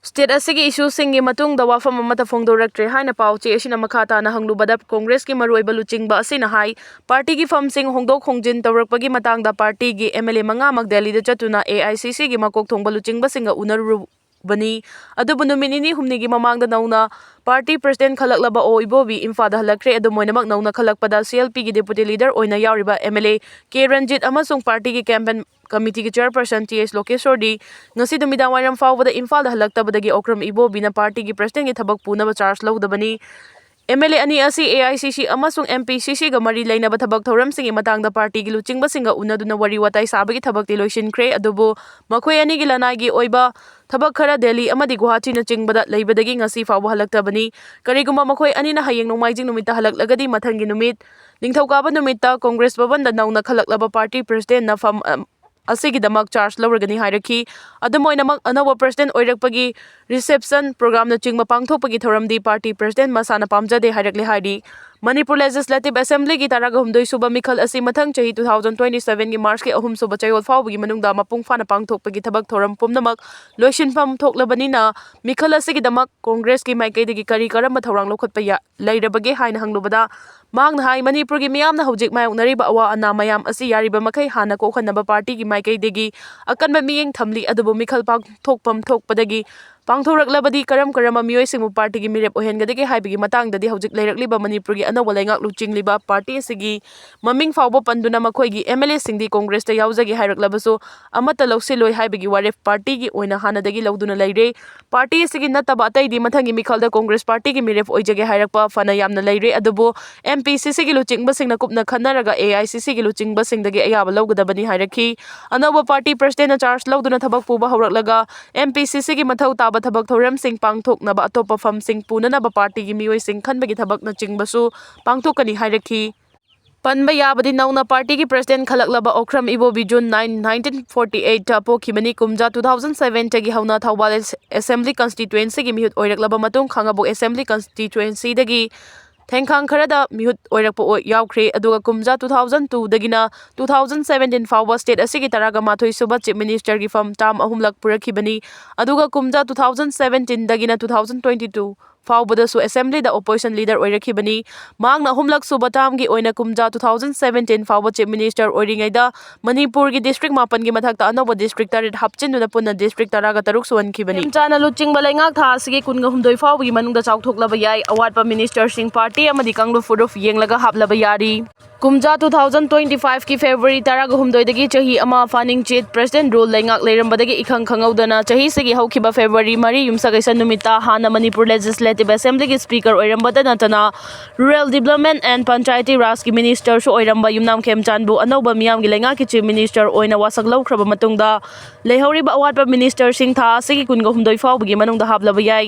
state ꯑꯁꯤꯒꯤ issue ꯁꯤꯡꯒꯤ ꯃꯇꯨꯡꯗ ꯋꯥꯐꯝ ꯑꯃꯠꯇ ꯐꯣꯡꯗꯣꯔꯛꯇ꯭ꯔꯦ ꯍꯥꯏꯅ ꯄꯥꯎ ꯆꯦ ꯑꯁꯤꯅ ꯃꯈꯥ ꯇꯥꯅ ꯍꯪꯂꯨꯕꯗ, Congress ꯀꯤ ꯃꯔꯨꯑꯣꯏꯕ ꯂꯨꯆꯤꯡꯕ ꯑꯁꯤꯅ ꯍꯥꯏ, party ꯒꯤ ꯐꯝꯁꯤꯡ ꯍꯣꯡꯗꯣꯛ ꯍꯣꯡꯖꯤꯟ ꯇꯧꯔꯛꯄꯒꯤ ꯃꯇꯥꯡꯗ party ꯒꯤ M L A ꯃꯉꯥꯃꯛ ꯗꯦꯜꯂꯤꯗ ꯆꯠꯇꯨꯅ A I C C ꯒꯤ ꯃꯀꯣꯛ ꯊꯣꯡꯕ ꯂꯨꯆꯤꯡꯕꯁꯤꯡꯒ ꯎꯅꯔꯨꯕꯅꯤ꯫ ꯑꯗꯨꯕꯨ ꯅꯨꯃꯤꯠ ꯅꯤꯅꯤ ꯍꯨꯝꯅꯤꯒꯤ ꯃꯃꯥꯡꯗ ꯅꯧꯅ party president ꯈꯜꯂꯛꯂꯕ ꯑꯣ ꯏꯕꯣꯕꯤ ꯏꯝꯐꯥꯜꯗ ꯍꯜꯂꯛꯈ꯭ꯔꯦ꯫ ꯑꯗꯨꯝ ꯑꯣꯏꯅꯃꯛ, ꯅꯧꯅ ꯈꯜꯂꯛꯄꯗ C L P ꯒꯤ deputy leader ꯑꯣꯏꯅ ꯌꯥꯎꯔꯤꯕ M L A K Ranjit ꯑꯃꯁꯨꯡ party ꯒꯤ campaign committee ꯒꯤ chairperson T H ꯂꯣꯀꯦꯁ꯭ꯋꯔꯗꯤ ꯉꯁꯤ ꯅꯨꯃꯤꯗꯥꯡ ꯋꯥꯏꯔꯝ ꯐꯥꯎꯕꯗ ꯏꯝꯐꯥꯜꯗ ꯍꯜꯂꯛꯇꯕꯗꯒꯤ ꯑꯣꯀ꯭ꯔꯝ ꯏꯕꯣꯕꯤꯅ party ꯒꯤ president ꯒꯤ ꯊꯕꯛ ꯄꯨꯅꯕ charge ꯂꯧꯗꯕꯅꯤ꯫ M L A ꯑꯅꯤ ꯑꯁꯤ A I C C ꯑꯃꯁꯨꯡ M P C C ꯒ ꯃꯔꯤ ꯂꯩꯅꯕ ꯊꯕꯛ ꯊꯧꯔꯝꯁꯤꯡꯒꯤ ꯃꯇꯥꯡꯗ party ꯒꯤ ꯂꯨꯆꯤꯡꯕꯁꯤꯡꯒ ꯎꯅꯗꯨꯅ ꯋꯥꯔꯤ ꯋꯥꯇꯥꯏ ꯁꯥꯕꯒꯤ ꯊꯕꯛꯇꯤ ꯂꯣꯏꯁꯤꯟꯈ꯭ꯔꯦ꯫ ꯑꯗꯨꯕꯨ ꯃꯈꯣꯏ ꯑꯅꯤꯒꯤ ꯂꯅꯥꯏꯒꯤ ꯑꯣꯏꯕ ꯊꯕꯛ ꯈꯔ ꯗꯦꯜꯂꯤ ꯑꯃꯗꯤ ꯒꯨꯋꯥꯍꯥꯇꯤꯅꯆꯤꯡꯕꯗ ꯂꯩꯕꯗꯒꯤ ꯉꯁꯤ ꯐꯥꯎꯕ ꯍꯜꯂꯛꯇꯕꯅꯤ꯫ ꯀꯔꯤꯒꯨꯝꯕ ꯃꯈꯣꯏ ꯑꯅꯤꯅ ꯍꯌꯦꯡ ꯅꯣꯡꯃꯥꯏꯖꯤꯡ ꯅꯨꯃꯤꯠꯇ ꯍꯜꯂꯛꯂꯒꯗꯤ, ꯃꯊꯪꯒꯤ ꯅꯨꯃꯤꯠ ꯅꯤꯡꯊꯧꯀꯥꯕ ꯅꯨꯃꯤꯠꯇ Congress ꯚꯕꯟꯗ ꯅꯧꯅ ꯈꯜꯂꯛꯂꯕ party president ꯅ ꯐꯝ, ꯑ, ꯑꯁꯤꯒꯤꯗꯃꯛ charge ꯂꯧꯔꯒꯅꯤ ꯍꯥꯏꯔꯛꯈꯤ꯫ ꯑꯗꯨꯝ ꯑꯣꯏꯅꯃꯛ, ꯑꯅꯧꯕ president ꯑꯣꯏꯔꯛꯄꯒꯤ reception program ꯅꯆꯤꯡꯕ ꯄꯥꯡꯊꯣꯛꯄꯒꯤ ꯊꯧꯔꯝꯗꯤ party president ꯃꯁꯥꯅ ꯄꯥꯝꯖꯗꯦ ꯍꯥꯏꯔꯛꯂꯦ ꯍꯥꯏꯔꯤ꯫ ꯃꯅꯤꯄꯨꯔ ꯂꯦꯖꯤꯁꯂꯦꯇꯤꯚ ꯑꯦꯁꯦꯝꯕ꯭ꯂꯤꯒꯤ ꯇꯔꯥꯒ ꯍꯨꯝꯗꯣꯏ ꯁꯨꯕ ꯃꯤꯈꯜ ꯑꯁꯤ ꯃꯊꯪ ꯆꯍꯤ two thousand twenty seven ꯒꯤ ꯃꯥꯔꯆꯀꯤ ꯑꯍꯨꯝ ꯁꯨꯕ ꯆꯌꯣꯜ ꯐꯥꯎꯕꯒꯤ ꯃꯅꯨꯡꯗ ꯃꯄꯨꯡ ꯐꯥꯅ ꯄꯥꯡꯊꯣꯛꯄꯒꯤ ꯊꯕꯛ ꯊꯧꯔꯝ ꯄꯨꯝꯅꯃꯛ ꯂꯣꯏꯁꯤꯟꯐꯝ ꯊꯣꯛꯂꯕꯅꯤꯅ, ꯃꯤꯈꯜ ꯑꯁꯤꯒꯤꯗꯃꯛ ꯀꯣꯡꯒ꯭ꯔꯦꯁꯀꯤ ꯃꯥꯏꯀꯩꯗꯒꯤ ꯀꯔꯤ ꯀꯔꯝꯕ ꯊꯧꯔꯥꯡ ꯂꯧꯈꯠꯄ ꯌꯥ-, ꯂꯩꯔꯕꯒꯦ ꯍꯥꯏꯅ ꯍꯪꯂꯨꯕꯗ, ꯃꯍꯥꯛꯅ ꯍꯥꯏ, ꯃꯅꯤꯄꯨꯔꯒꯤ ꯃꯤꯌꯥꯝꯅ ꯍꯧꯖꯤꯛ ꯃꯥꯌꯣꯛꯅꯔꯤꯕ ꯑꯋꯥ ꯑꯅꯥ ꯃꯌꯥꯝ ꯑꯁꯤ ꯌꯥꯔꯤꯕ ꯃꯈꯩ ꯍꯥꯟꯅ ꯀꯣꯛꯍꯟꯅꯕ ꯄꯥꯔꯇꯤꯒꯤ ꯃꯥꯏꯀꯩꯗꯒꯤ ꯑꯀꯟꯕ ꯃꯤꯠꯌꯦꯡ ꯊꯝꯂꯤ, ꯑꯗꯨꯕꯨ ꯃꯤꯈꯜ ꯄꯥꯡꯊꯣꯛꯐꯝ ꯊꯣꯛꯄꯗꯒꯤ ꯄꯥꯡꯊꯣꯔꯛꯂꯕꯗꯤ ꯀꯔꯝ ꯀꯔꯝꯕ ꯃꯤꯑꯣꯏꯁꯤꯡꯕꯨ ꯄꯥꯔꯇꯤꯒꯤ ꯃꯤꯔꯦꯞ ꯑꯣꯏꯍꯟꯒꯗꯒꯦ ꯍꯥꯏꯕꯒꯤ ꯃꯇꯥꯡꯗꯗꯤ ꯍꯧꯖꯤꯛ ꯂꯩꯔꯛꯂꯤꯕ ꯃꯅꯤꯄꯨꯔꯒꯤ ꯑꯅꯧꯕ ꯂꯩꯉꯥꯛ ꯂꯨꯆꯤꯡꯂꯤꯕ ꯄꯥꯔꯇꯤ ꯑꯁꯤꯒꯤ ꯃꯃꯤꯡ ꯐꯥꯎꯕ ꯄꯟꯗꯨꯅ ꯃꯈꯣꯏꯒꯤ MLA ꯁꯤꯡꯗꯤ ꯀꯣꯡꯒ꯭ꯔꯦꯁꯇ ꯌꯥꯎꯖꯒꯦ ꯍꯥꯏꯔꯛꯂꯕꯁꯨ ꯑꯃꯠꯇ ꯂꯧꯁꯤꯜꯂꯣꯏ ꯍꯥꯏꯕꯒꯤ ꯋꯥꯔꯦꯞ ꯄꯥꯔꯇꯤꯒꯤ ꯑꯣꯏꯅ ꯍꯥꯟꯅꯗꯒꯤ ꯂꯧꯗꯨꯅ ꯂꯩꯔꯦ꯫ ꯄꯥꯔꯇꯤ ꯑꯁꯤꯒꯤ ꯅꯠꯇꯕ ꯑꯇꯩꯗꯤ ꯃꯊꯪꯒꯤ ꯃꯤꯈꯜꯗ ꯀꯣꯡꯒ꯭ꯔꯦꯁ ꯄꯥꯔꯇꯤꯒꯤ ꯃꯤꯔꯦꯞ ꯑꯣꯏꯖꯒꯦ ꯍꯥꯏꯔꯛꯄ ꯐꯅ ꯌꯥꯝꯅ ꯂꯩꯔꯦ, ꯑꯗꯨꯕꯨ MPCC ꯒꯤ ꯂꯨꯆꯤꯡꯕꯁꯤꯡꯅ ꯀꯨꯞꯅ ꯈꯟꯅꯔꯒ AICC ꯒꯤ ꯂꯨꯆꯤꯡꯕꯁꯤꯡꯗꯒꯤ ꯑꯌꯥꯕ ꯂꯧꯒꯗꯕꯅꯤ ꯍꯥꯏꯔꯛꯈꯤ꯫ ꯑꯅꯧꯕ ꯄꯥꯔꯇꯤ ꯄ꯭ꯔꯁꯤꯗꯦꯟꯅ ꯆꯥꯔꯖ ꯂꯧꯗꯨꯅ ꯊꯕꯛ ꯄꯨꯕ ꯍꯧꯔꯛꯂꯒ MPCC ꯒꯤ ꯃꯊꯧ ꯇꯥꯕ ꯊꯕꯛ ꯊꯧꯔꯝꯁꯤꯡ ꯄꯥꯡꯊꯣꯛꯅꯕ ꯑꯇꯣꯞꯄ ꯐꯝꯁꯤꯡ ꯄꯨꯅꯅꯕ ꯄꯥꯔꯇꯤꯒꯤ ꯃꯤꯑꯣꯏꯁꯤꯡ ꯈꯟꯕꯒꯤ ꯊꯕꯛꯅꯆꯤꯡꯕꯁꯨ ꯄꯥꯡꯊꯣꯛꯀꯅꯤ ꯍꯥꯏꯔꯛꯈꯤ꯫ ꯄꯟꯕ ꯌꯥꯕꯗꯤ, ꯅꯧꯅ ꯄꯥꯔꯇꯤꯒꯤ ꯄ꯭ꯔꯁꯤꯗꯦꯟ ꯈꯜꯂꯛꯂꯕ Okram Ibobi June nine, nineteen forty eight ꯇ ꯄꯣꯛꯈꯤꯕꯅꯤ꯫ ꯀꯨꯝꯖꯥ two thousand seven ꯇꯒꯤ ꯍꯧꯅ ꯊꯧꯕꯥꯜ ꯑꯦꯁ-, ꯑꯦꯁꯦꯝꯕ꯭ꯂꯤ ꯀꯟꯁꯇꯤꯇ꯭ꯋꯦꯟꯁꯤꯒꯤ ꯃꯤꯍꯨꯠ ꯑꯣꯏꯔꯛꯂꯕ ꯃꯇꯨꯡ ꯈꯥꯉꯕꯣꯛ ꯑꯦꯁꯦꯝꯕ꯭ꯂꯤ ꯀꯟꯁꯇꯤꯇ꯭ꯋꯦꯟꯁꯤꯗꯒꯤ ꯊꯦꯡꯈꯥꯡ ꯈꯔꯗ ꯃꯤꯍꯨꯠ ꯑꯣꯏꯔꯛꯄ ꯑꯣꯏ-, ꯌꯥꯎꯈ꯭ꯔꯦ꯫ ꯑꯗꯨꯒ ꯀꯨꯝꯖꯥ two thousand two ꯗꯒꯤꯅ two thousand seventeen ꯐꯥꯎꯕ ꯁ꯭ꯇꯦꯠ ꯑꯁꯤꯒꯤ ꯇꯔꯥꯒ ꯃꯥꯊꯣꯏ ꯁꯨꯕ ꯆꯤꯐ ꯃꯤꯅꯤꯁꯇꯔꯒꯤ ꯐꯝ ꯇꯥꯔꯝ ꯑꯍꯨꯝꯂꯛ ꯄꯨꯔꯛꯈꯤꯕꯅꯤ꯫ ꯑꯗꯨꯒ ꯀꯨꯝꯖꯥ two thousand seventeen ꯗꯒꯤꯅ two thousand twenty two ꯐꯥꯎꯕꯗꯁꯨ ꯑꯦꯁꯦꯝꯕ꯭ꯂꯤꯗ ꯑꯣꯄꯣꯖꯤꯁꯟ ꯂꯤꯗꯔ ꯑꯣꯏꯔꯛꯈꯤꯕꯅꯤ꯫ ꯃꯍꯥꯛꯅ ꯑꯍꯨꯝꯂꯛ ꯁꯨꯕ ꯇꯥꯔꯝꯒꯤ ꯑꯣꯏꯅ ꯀꯨꯝꯖꯥ two thousand seventeen ꯐꯥꯎꯕ ꯆꯤꯐ ꯃꯤꯅꯤꯁꯇꯔ ꯑꯣꯏꯔꯤꯉꯩꯗ ꯃꯅꯤꯄꯨꯔꯒꯤ ꯗꯤꯁꯇ꯭ꯔꯤꯛ ꯃꯥꯄꯟꯒꯤ ꯃꯊꯛꯇ ꯑꯅꯧꯕ ꯗꯤꯁꯇ꯭ꯔꯤꯛ ꯇꯔꯦꯠ ꯍꯥꯞꯆꯤꯟꯗꯨꯅ ꯄꯨꯟꯅ ꯗꯤꯁꯇ꯭ꯔꯤꯛ ꯇꯔꯥꯒ ꯇꯔꯨꯛ ꯁꯨꯍꯟꯈꯤꯕꯅꯤ꯫ ꯃꯇꯝ ꯆꯥꯅ ꯂꯨꯆꯤꯡꯕ ꯂꯩꯉꯥꯛ ꯊꯥ ꯑꯁꯤꯒꯤ ꯀꯨꯟꯒ ꯍꯨꯝꯗꯣꯏ ꯐꯥꯎꯕꯒꯤ ꯃꯅꯨꯡꯗ ꯆꯥꯎꯊꯣꯛꯂꯕ ꯌꯥꯏ꯫ ꯑꯋꯥꯠꯄ ꯃꯤꯅꯤꯁꯇꯔꯁꯤꯡ ꯄꯥꯔꯇꯤ ꯑꯃꯗꯤ ꯀꯥꯡꯂꯨꯞ ꯐꯨꯔꯨꯞ ꯌꯦꯡꯂꯒ ꯍꯥꯞꯂꯕ ꯌꯥꯔꯤ꯫ ꯀꯨꯝꯖꯥ two thousand twenty five ꯀꯤ February ꯇꯔꯥꯒ ꯍꯨꯝꯗꯣꯏꯗꯒꯤ ꯆꯍꯤ ꯑꯃ ꯐꯥꯅꯤꯡꯆꯤꯠ ꯄ꯭ꯔꯁꯤꯗꯦꯟ ꯔꯨꯜ ꯂꯩꯉꯥꯛ ꯂꯩꯔꯝꯕꯗꯒꯤ ꯏꯈꯪ ꯈꯪꯍꯧꯗꯅ ꯆꯍꯤꯁꯤꯒꯤ ꯍꯧꯈꯤꯕ February ꯃꯔꯤ ꯌꯨꯝꯁꯀꯩꯁ ꯅꯨꯃꯤꯠꯇ ꯍꯥꯟꯅ ꯃꯅꯤꯄꯨꯔ ꯂꯦꯖꯤꯁꯂꯦꯇꯤꯚ ꯑꯦꯁꯦꯝꯕ꯭ꯂꯤꯒꯤ ꯁ꯭ꯄꯤꯀꯔ ꯑꯣꯏꯔꯝꯕꯇ ꯅꯠꯇꯅ Rural Development and Panchayati ꯔꯥꯖꯀꯤ ꯃꯤꯅꯤꯁꯇꯔꯁꯨ ꯑꯣꯏꯔꯝꯕ ꯌꯨꯝꯅꯥꯝ ꯈꯦꯝꯆꯥꯟꯕꯨ ꯑꯅꯧꯕ ꯃꯤꯌꯥꯝꯒꯤ ꯂꯩꯉꯥꯛꯀꯤ ꯆꯤꯐ ꯃꯤꯅꯤꯁꯇꯔ ꯑꯣꯏꯅ ꯋꯥꯁꯛ ꯂꯧꯈ꯭ꯔꯕ ꯃꯇꯨꯡꯗ ꯂꯩꯍꯧꯔꯤꯕ ꯑꯋꯥꯠꯄ ꯃꯤꯅꯤꯁꯇꯔꯁꯤꯡ ꯊꯥ ꯑꯁꯤꯒꯤ ꯀꯨꯟꯒ ꯍꯨꯝꯗꯣꯏ ꯐꯥꯎꯕꯒꯤ ꯃꯅꯨꯡꯗ ꯍꯥꯞꯂꯕ ꯌꯥꯏ꯫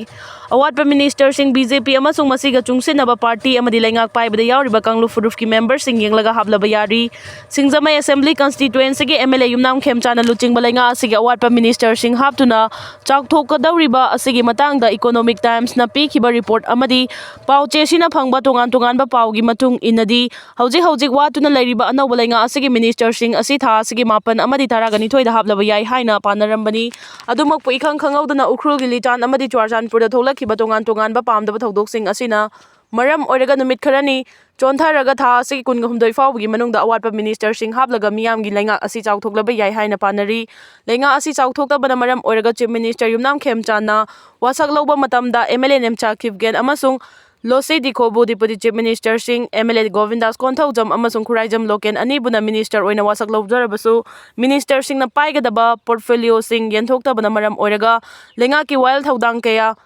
ꯑꯋꯥꯠꯄ ministerꯁꯤꯡ BJP ꯑꯃꯁꯨꯡ ꯃꯁꯤꯒ ꯆꯨꯡꯁꯤꯟꯅꯕ party ꯑꯃꯗꯤ ꯂꯩꯉꯥꯛ ꯄꯥꯏꯕꯗ ꯌꯥꯎꯔꯤꯕ ꯀꯥꯡꯂꯨꯞ ꯐꯨꯔꯨꯞꯀꯤ memberꯁꯤꯡ ꯌꯦꯡꯂꯒ ꯍꯥꯞꯂꯕ ꯌꯥꯔꯤ꯫ ꯁꯤꯡꯖꯃꯩ Assembly constituencyꯒꯤ MLA ꯌꯨꯝꯅꯥꯝ ꯈꯦꯝꯆꯥꯟꯅ ꯂꯨꯆꯤꯡꯕ ꯂꯩꯉꯥꯛ ꯑꯁꯤꯒꯤ ꯑꯋꯥꯠꯄ ministerꯁꯤꯡ ꯍꯥꯞꯇꯨꯅ ꯆꯥꯎꯊꯣꯛꯀꯗꯧꯔꯤꯕ ꯑꯁꯤꯒꯤ ꯃꯇꯥꯡꯗ Economic Timesꯅ ꯄꯤꯈꯤꯕ report ꯑꯃꯗꯤ ꯄꯥꯎ ꯆꯦꯁꯤꯅ ꯐꯪꯕ ꯇꯣꯉꯥꯟ ꯇꯣꯉꯥꯟꯕ ꯄꯥꯎꯒꯤ ꯃꯇꯨꯡ ꯏꯟꯅꯗꯤ, ꯍꯧꯖꯤꯛ ꯍꯧꯖꯤꯛ ꯋꯥꯠꯇꯨꯅ ꯂꯩꯔꯤꯕ ꯑꯅꯧꯕ ꯂꯩꯉꯥꯛ ꯑꯁꯤꯒꯤ ministerꯁꯤꯡ ꯑꯁꯤ ꯊꯥ ꯑꯁꯤꯒꯤ ꯃꯥꯄꯟ ꯑꯃꯗꯤ ꯇꯔꯥꯒ ꯅꯤꯊꯣꯏꯗ ꯍꯥꯞꯂꯕ ꯌꯥꯏ ꯍꯥꯏꯅ ꯄꯥꯅꯔꯝꯕꯅꯤ꯫ ꯑꯗꯨꯃꯛꯄꯨ ꯏꯈꯪ ꯈꯪꯍꯧꯗꯅ ꯎꯈ꯭ꯔꯨꯜꯒꯤ ꯂꯤꯇꯥꯟ ꯑꯃꯗꯤ ꯆꯨꯔꯆꯥꯟꯄꯨꯔꯗ ꯊꯣꯛꯂꯛꯈꯤꯕ ꯇꯣꯉꯥꯟ ꯇꯣꯉꯥꯟꯕ ꯄꯥꯝꯗꯕ ꯊꯧꯗꯣꯛꯁꯤꯡ ꯑꯁꯤꯅ ꯃꯔꯝ ꯑꯣꯏꯔꯒ ꯅꯨꯃꯤꯠ ꯈꯔꯅꯤ ꯆꯣꯟꯊꯔꯒ ꯊꯥ ꯑꯁꯤꯒꯤ ꯀꯨꯟꯍꯨꯝꯗꯣꯏ ꯐꯥꯎꯕꯒꯤ ꯃꯅꯨꯡꯗ ꯑꯋꯥꯠꯄ ministerꯁꯤꯡ ꯍꯥꯞꯂꯒ ꯃꯤꯌꯥꯝꯒꯤ ꯂꯩꯉꯥꯛ ꯑꯁꯤ ꯆꯥꯎꯊꯣꯛꯂꯕ ꯌꯥꯏ ꯍꯥꯏꯅ ꯄꯥꯅꯔꯤ꯫ ꯂꯩꯉꯥꯛ ꯑꯁꯤ ꯆꯥꯎꯊꯣꯛꯇꯕꯅ ꯃꯔꯝ ꯑꯣꯏꯔꯒ Chief Minister ꯌꯨꯝꯅꯥꯝ ꯈꯦꯝꯆꯥꯟꯅ ꯋꯥꯁꯛ ꯂꯧꯕ ꯃꯇꯝꯗ MLA ꯅꯦꯝꯆꯥ ꯈꯤꯞꯒꯦꯟ ꯑꯃꯁꯨꯡ ꯂꯣꯁꯤ ꯗꯤꯈꯣꯕꯨ Deputy Chief ministerꯁꯤꯡ, MLA ꯒꯣꯕꯤꯟꯗꯥꯁ ꯀꯣꯟꯊꯧꯖꯝ ꯑꯃꯁꯨꯡ ꯈꯨꯔꯥꯏꯖꯝ ꯂꯣꯀꯦꯟ ꯑꯅꯤꯕꯨꯅ minister ꯑꯣꯏꯅ ꯋꯥꯁꯛ ꯂꯧꯖꯔꯕꯁꯨ, ministerꯁꯤꯡꯅ ꯄꯥꯏꯒꯗꯕ portfolioꯁꯤꯡ ꯌꯦꯟꯊꯣꯛꯇꯕꯅ ꯃꯔꯝ ꯑꯣꯏꯔꯒ ꯂꯩꯉꯥꯛꯀꯤ ꯋꯥꯌꯦꯜ ꯊꯧꯗꯥꯡ ꯀꯌꯥ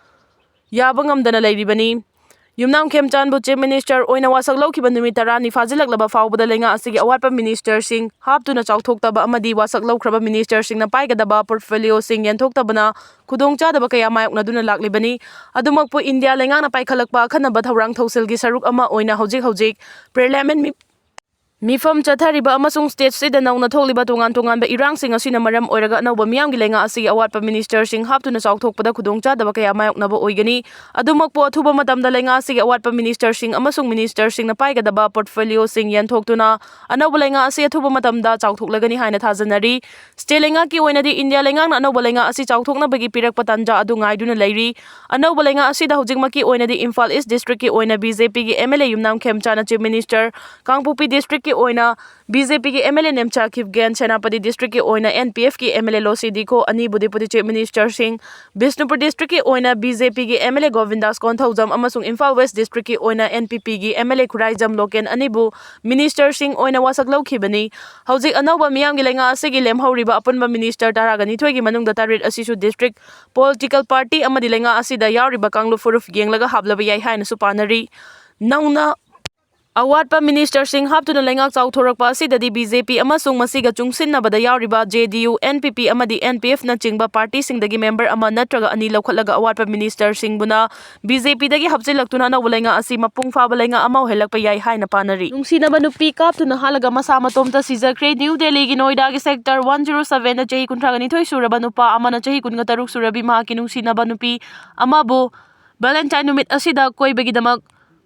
ꯌꯥꯕ ꯉꯝꯗꯅ ꯂꯩꯔꯤꯕꯅꯤ꯫ ꯌꯨꯝꯅꯥꯝ ꯈꯦꯝꯆꯥꯟꯕꯨ Chief Minister ꯑꯣꯏꯅ ꯋꯥꯁꯛ ꯂꯧꯈꯤꯕ ꯅꯨꯃꯤꯠ ꯇꯔꯥꯅꯤ ꯐꯥꯖꯤꯜꯂꯛꯂꯕ ꯐꯥꯎꯕꯗ ꯂꯩꯉꯥꯛ ꯑꯁꯤꯒꯤ ꯑꯋꯥꯠꯄ ministerꯁꯤꯡ ꯍꯥꯞꯇꯨꯅ ꯆꯥꯎꯊꯣꯛꯇꯕ ꯑꯃꯗꯤ ꯋꯥꯁꯛ ꯂꯧꯈ꯭ꯔꯕ ministerꯁꯤꯡꯅ ꯄꯥꯏꯒꯗꯕ portfolioꯁꯤꯡ ꯌꯦꯟꯊꯣꯛꯇꯕꯅ ꯈꯨꯗꯣꯡꯆꯥꯗꯕ ꯀꯌꯥ ꯃꯥꯌꯣꯛꯅꯗꯨꯅ ꯂꯥꯛꯂꯤꯕꯅꯤ꯫ ꯑꯗꯨꯃꯛꯄꯨ ꯏꯟꯗꯤꯌꯥ ꯂꯩꯉꯥꯛꯅ ꯄꯥꯏꯈꯠꯂꯛꯄ ꯑꯈꯟꯅꯕ ꯊꯧꯔꯥꯡ ꯊꯧꯁꯤꯜꯒꯤ ꯁꯔꯨꯛ ꯑꯃ ꯑꯣꯏꯅ ꯍꯧꯖꯤꯛ ꯍꯧꯖꯤꯛ Parliament ꯃꯤ-, ꯃꯤꯐꯝ ꯆꯠꯊꯔꯤꯕ ꯑꯃꯁꯨꯡ stateꯁꯤꯗ ꯅꯧꯅ ꯊꯣꯛꯂꯤꯕ ꯇꯣꯉꯥꯟ ꯇꯣꯉꯥꯟꯕ ꯏꯔꯥꯡꯁꯤꯡ ꯑꯁꯤꯅ ꯃꯔꯝ ꯑꯣꯏꯔꯒ ꯑꯅꯧꯕ ꯃꯤꯌꯥꯝꯒꯤ ꯂꯩꯉꯥꯛ ꯑꯁꯤꯒꯤ ꯑꯋꯥꯠꯄ ministerꯁꯤꯡ ꯍꯥꯞꯇꯨꯅ ꯆꯥꯎꯊꯣꯛꯄꯗ ꯈꯨꯗꯣꯡꯆꯥꯗꯕ ꯀꯌꯥ ꯃꯥꯌꯣꯛꯅꯕ ꯑꯣꯏꯒꯅꯤ꯫ ꯑꯗꯨꯃꯛꯄꯨ ꯑꯊꯨꯕ ꯃꯇꯝꯗ ꯂꯩꯉꯥꯛ ꯑꯁꯤꯒꯤ ꯑꯋꯥꯠꯄ ministerꯁꯤꯡ ꯑꯃꯁꯨꯡ ministerꯁꯤꯡꯅ ꯄꯥꯏꯒꯗꯕ portfolioꯁꯤꯡ ꯌꯦꯟꯊꯣꯛꯇꯨꯅ ꯑꯅꯧꯕ ꯂꯩꯉꯥꯛ ꯑꯁꯤ ꯑꯊꯨꯕ ꯃꯇꯝꯗ ꯆꯥꯎꯊꯣꯛꯂꯒꯅꯤ ꯍꯥꯏꯅ ꯊꯥꯖꯅꯔꯤ꯫ State ꯂꯩꯉꯥꯛꯀꯤ ꯑꯣꯏꯅꯗꯤ ꯏꯟꯗꯤꯌꯥ ꯂꯩꯉꯥꯛꯅ ꯑꯅꯧꯕ ꯂꯩꯉꯥꯛ ꯑꯁꯤ ꯆꯥꯎꯊꯣꯛꯅꯕꯒꯤ ꯄꯤꯔꯛꯄ ꯇꯥꯟꯖꯥ ꯑꯗꯨ ꯉꯥꯏꯗꯨꯅ ꯂꯩꯔꯤ꯫ ꯑꯅꯧꯕ ꯂꯩꯉꯥꯛ ꯑꯁꯤꯗ ꯍꯧꯖꯤꯛꯃꯛꯀꯤ ꯑꯣꯏꯅꯗꯤ ꯏꯝꯐꯥꯜ East districtꯀꯤ ꯑꯣꯏꯅ BJPꯒꯤ MLA ꯌꯨꯝꯅꯥꯝ ꯈꯦꯝꯆꯥꯅ Chief Minister, ꯀꯥꯡꯄꯣꯛꯄꯤ districtꯀꯤ ꯑꯣꯏꯅ BJPꯒꯤ MLA ꯅꯦꯝꯆꯥ ꯈꯤꯞꯒꯦꯟ, ꯁꯦꯅꯥꯄꯇꯤ districtꯀꯤ ꯑꯣꯏꯅ NPFꯀꯤ MLA ꯂꯣꯁꯤ ꯗꯤꯈꯣ ꯑꯅꯤꯕꯨ Deputy Chief ministerꯁꯤꯡ, ꯕꯤꯁꯅꯨꯄꯨꯔ districtꯀꯤ ꯑꯣꯏꯅ BJPꯒꯤ MLA ꯒꯣꯕꯤꯟꯗꯥꯁ ꯀꯣꯟꯊꯧꯖꯝ ꯑꯃꯁꯨꯡ ꯏꯝꯐꯥꯜ West districtꯀꯤ ꯑꯣꯏꯅ NPPꯒꯤ MLA ꯈꯨꯔꯥꯏꯖꯝ ꯂꯣꯀꯦꯟ ꯑꯅꯤꯕꯨ ministerꯁꯤꯡ ꯑꯣꯏꯅ ꯋꯥꯁꯛ ꯂꯧꯈꯤꯕꯅꯤ꯫ ꯍꯧꯖꯤꯛ ꯑꯅꯧꯕ ꯃꯤꯌꯥꯝꯒꯤ ꯂꯩꯉꯥꯛ ꯑꯁꯤꯒꯤ ꯂꯦꯝꯍꯧꯔꯤꯕ ꯑꯄꯨꯟꯕ minister ꯇꯔꯥꯒ ꯅꯤꯊꯣꯏꯒꯤ ꯃꯅꯨꯡꯗ ꯇꯔꯦꯠ ꯑꯁꯤꯁꯨ district political party ꯑꯃꯗꯤ ꯂꯩꯉꯥꯛ ꯑꯁꯤꯗ ꯌꯥꯎꯔꯤꯕ ꯀꯥꯡꯂꯨꯞ ꯐꯨꯔꯨꯞ ꯌꯦꯡꯂꯒ ꯍꯥꯞꯂꯕ ꯌꯥꯏ ꯍꯥꯏꯅꯁꯨ ꯄꯥꯅꯔꯤ꯫ ꯅꯧꯅ ꯑꯋꯥꯠꯄ ꯃꯤꯅꯤꯁꯇꯔꯁꯤꯡ ꯍꯥꯞꯇꯨꯅ ꯂꯩꯉꯥꯛ ꯆꯥꯎꯊꯣꯔꯛꯄ ꯑꯁꯤꯗꯗꯤ ꯕꯤ ꯖꯦ ꯄꯤ ꯑꯃꯁꯨꯡ ꯃꯁꯤꯒ ꯆꯨꯡꯁꯤꯟꯅꯕꯗ ꯌꯥꯎꯔꯤꯕ ꯖꯦ ꯗꯤ ꯌꯨ, ꯑꯦꯟ ꯄꯤ ꯄꯤ ꯑꯃꯗꯤ ꯑꯦꯟ ꯄꯤ ꯑꯦꯐꯅꯆꯤꯡꯕ ꯄꯥꯔꯇꯤꯁꯤꯡꯗꯒꯤ ꯃꯦꯝꯕꯔ ꯑꯃ ꯅꯠꯇ꯭ꯔꯒ ꯑꯅꯤ ꯂꯧꯈꯠꯂꯒ ꯑꯋꯥꯠꯄ ꯃꯤꯅꯤꯁꯇꯔꯁꯤꯡꯕꯨꯅ ꯕꯤ ꯖꯦ ꯄꯤꯗꯒꯤ ꯍꯥꯞꯆꯤꯜꯂꯛꯇꯨꯅ ꯑꯅꯧꯕ ꯂꯩꯉꯥꯛ ꯑꯁꯤ ꯃꯄꯨꯡ ꯐꯥꯕ ꯂꯩꯉꯥꯛ ꯑꯃ ꯑꯣꯏꯍꯜꯂꯛꯄ ꯌꯥꯏ ꯍꯥꯏꯅ ꯄꯥꯅꯔꯤ꯫ ꯅꯨꯡꯁꯤꯅꯕ ꯅꯨꯄꯤ ꯀꯥꯞꯇꯨꯅ ꯍꯥꯠꯂꯒ ꯃꯁꯥ ꯃꯇꯣꯝꯇ ꯁꯤꯖꯈ꯭ꯔꯦ꯫ ꯅ꯭ꯌꯨ ꯗꯦꯜꯂꯤꯒꯤ ꯅꯣꯏꯗꯥꯒꯤ ꯁꯦꯛꯇꯔ ꯋꯥꯟ ꯖꯤꯔꯣ ꯁꯚꯦꯟꯗ ꯆꯍꯤ ꯀꯨꯟꯊ꯭ꯔꯥꯒ ꯅꯤꯊꯣꯏ ꯁꯨꯔꯕ ꯅꯨꯄꯥ ꯑꯃꯅ ꯆꯍꯤ ꯀꯨꯟꯒ ꯇꯔꯨꯛ ꯁꯨꯔꯕꯤ ꯃꯍꯥꯛꯀꯤ ꯅꯨꯡꯁꯤꯅꯕ ꯅꯨꯄꯤ ꯑꯃꯕꯨ ꯚꯦꯂꯦꯟꯇꯥꯏꯟ ꯅꯨꯃꯤꯠ ꯑꯁꯤꯗ ꯀꯣꯏꯕꯒꯤꯗꯃꯛ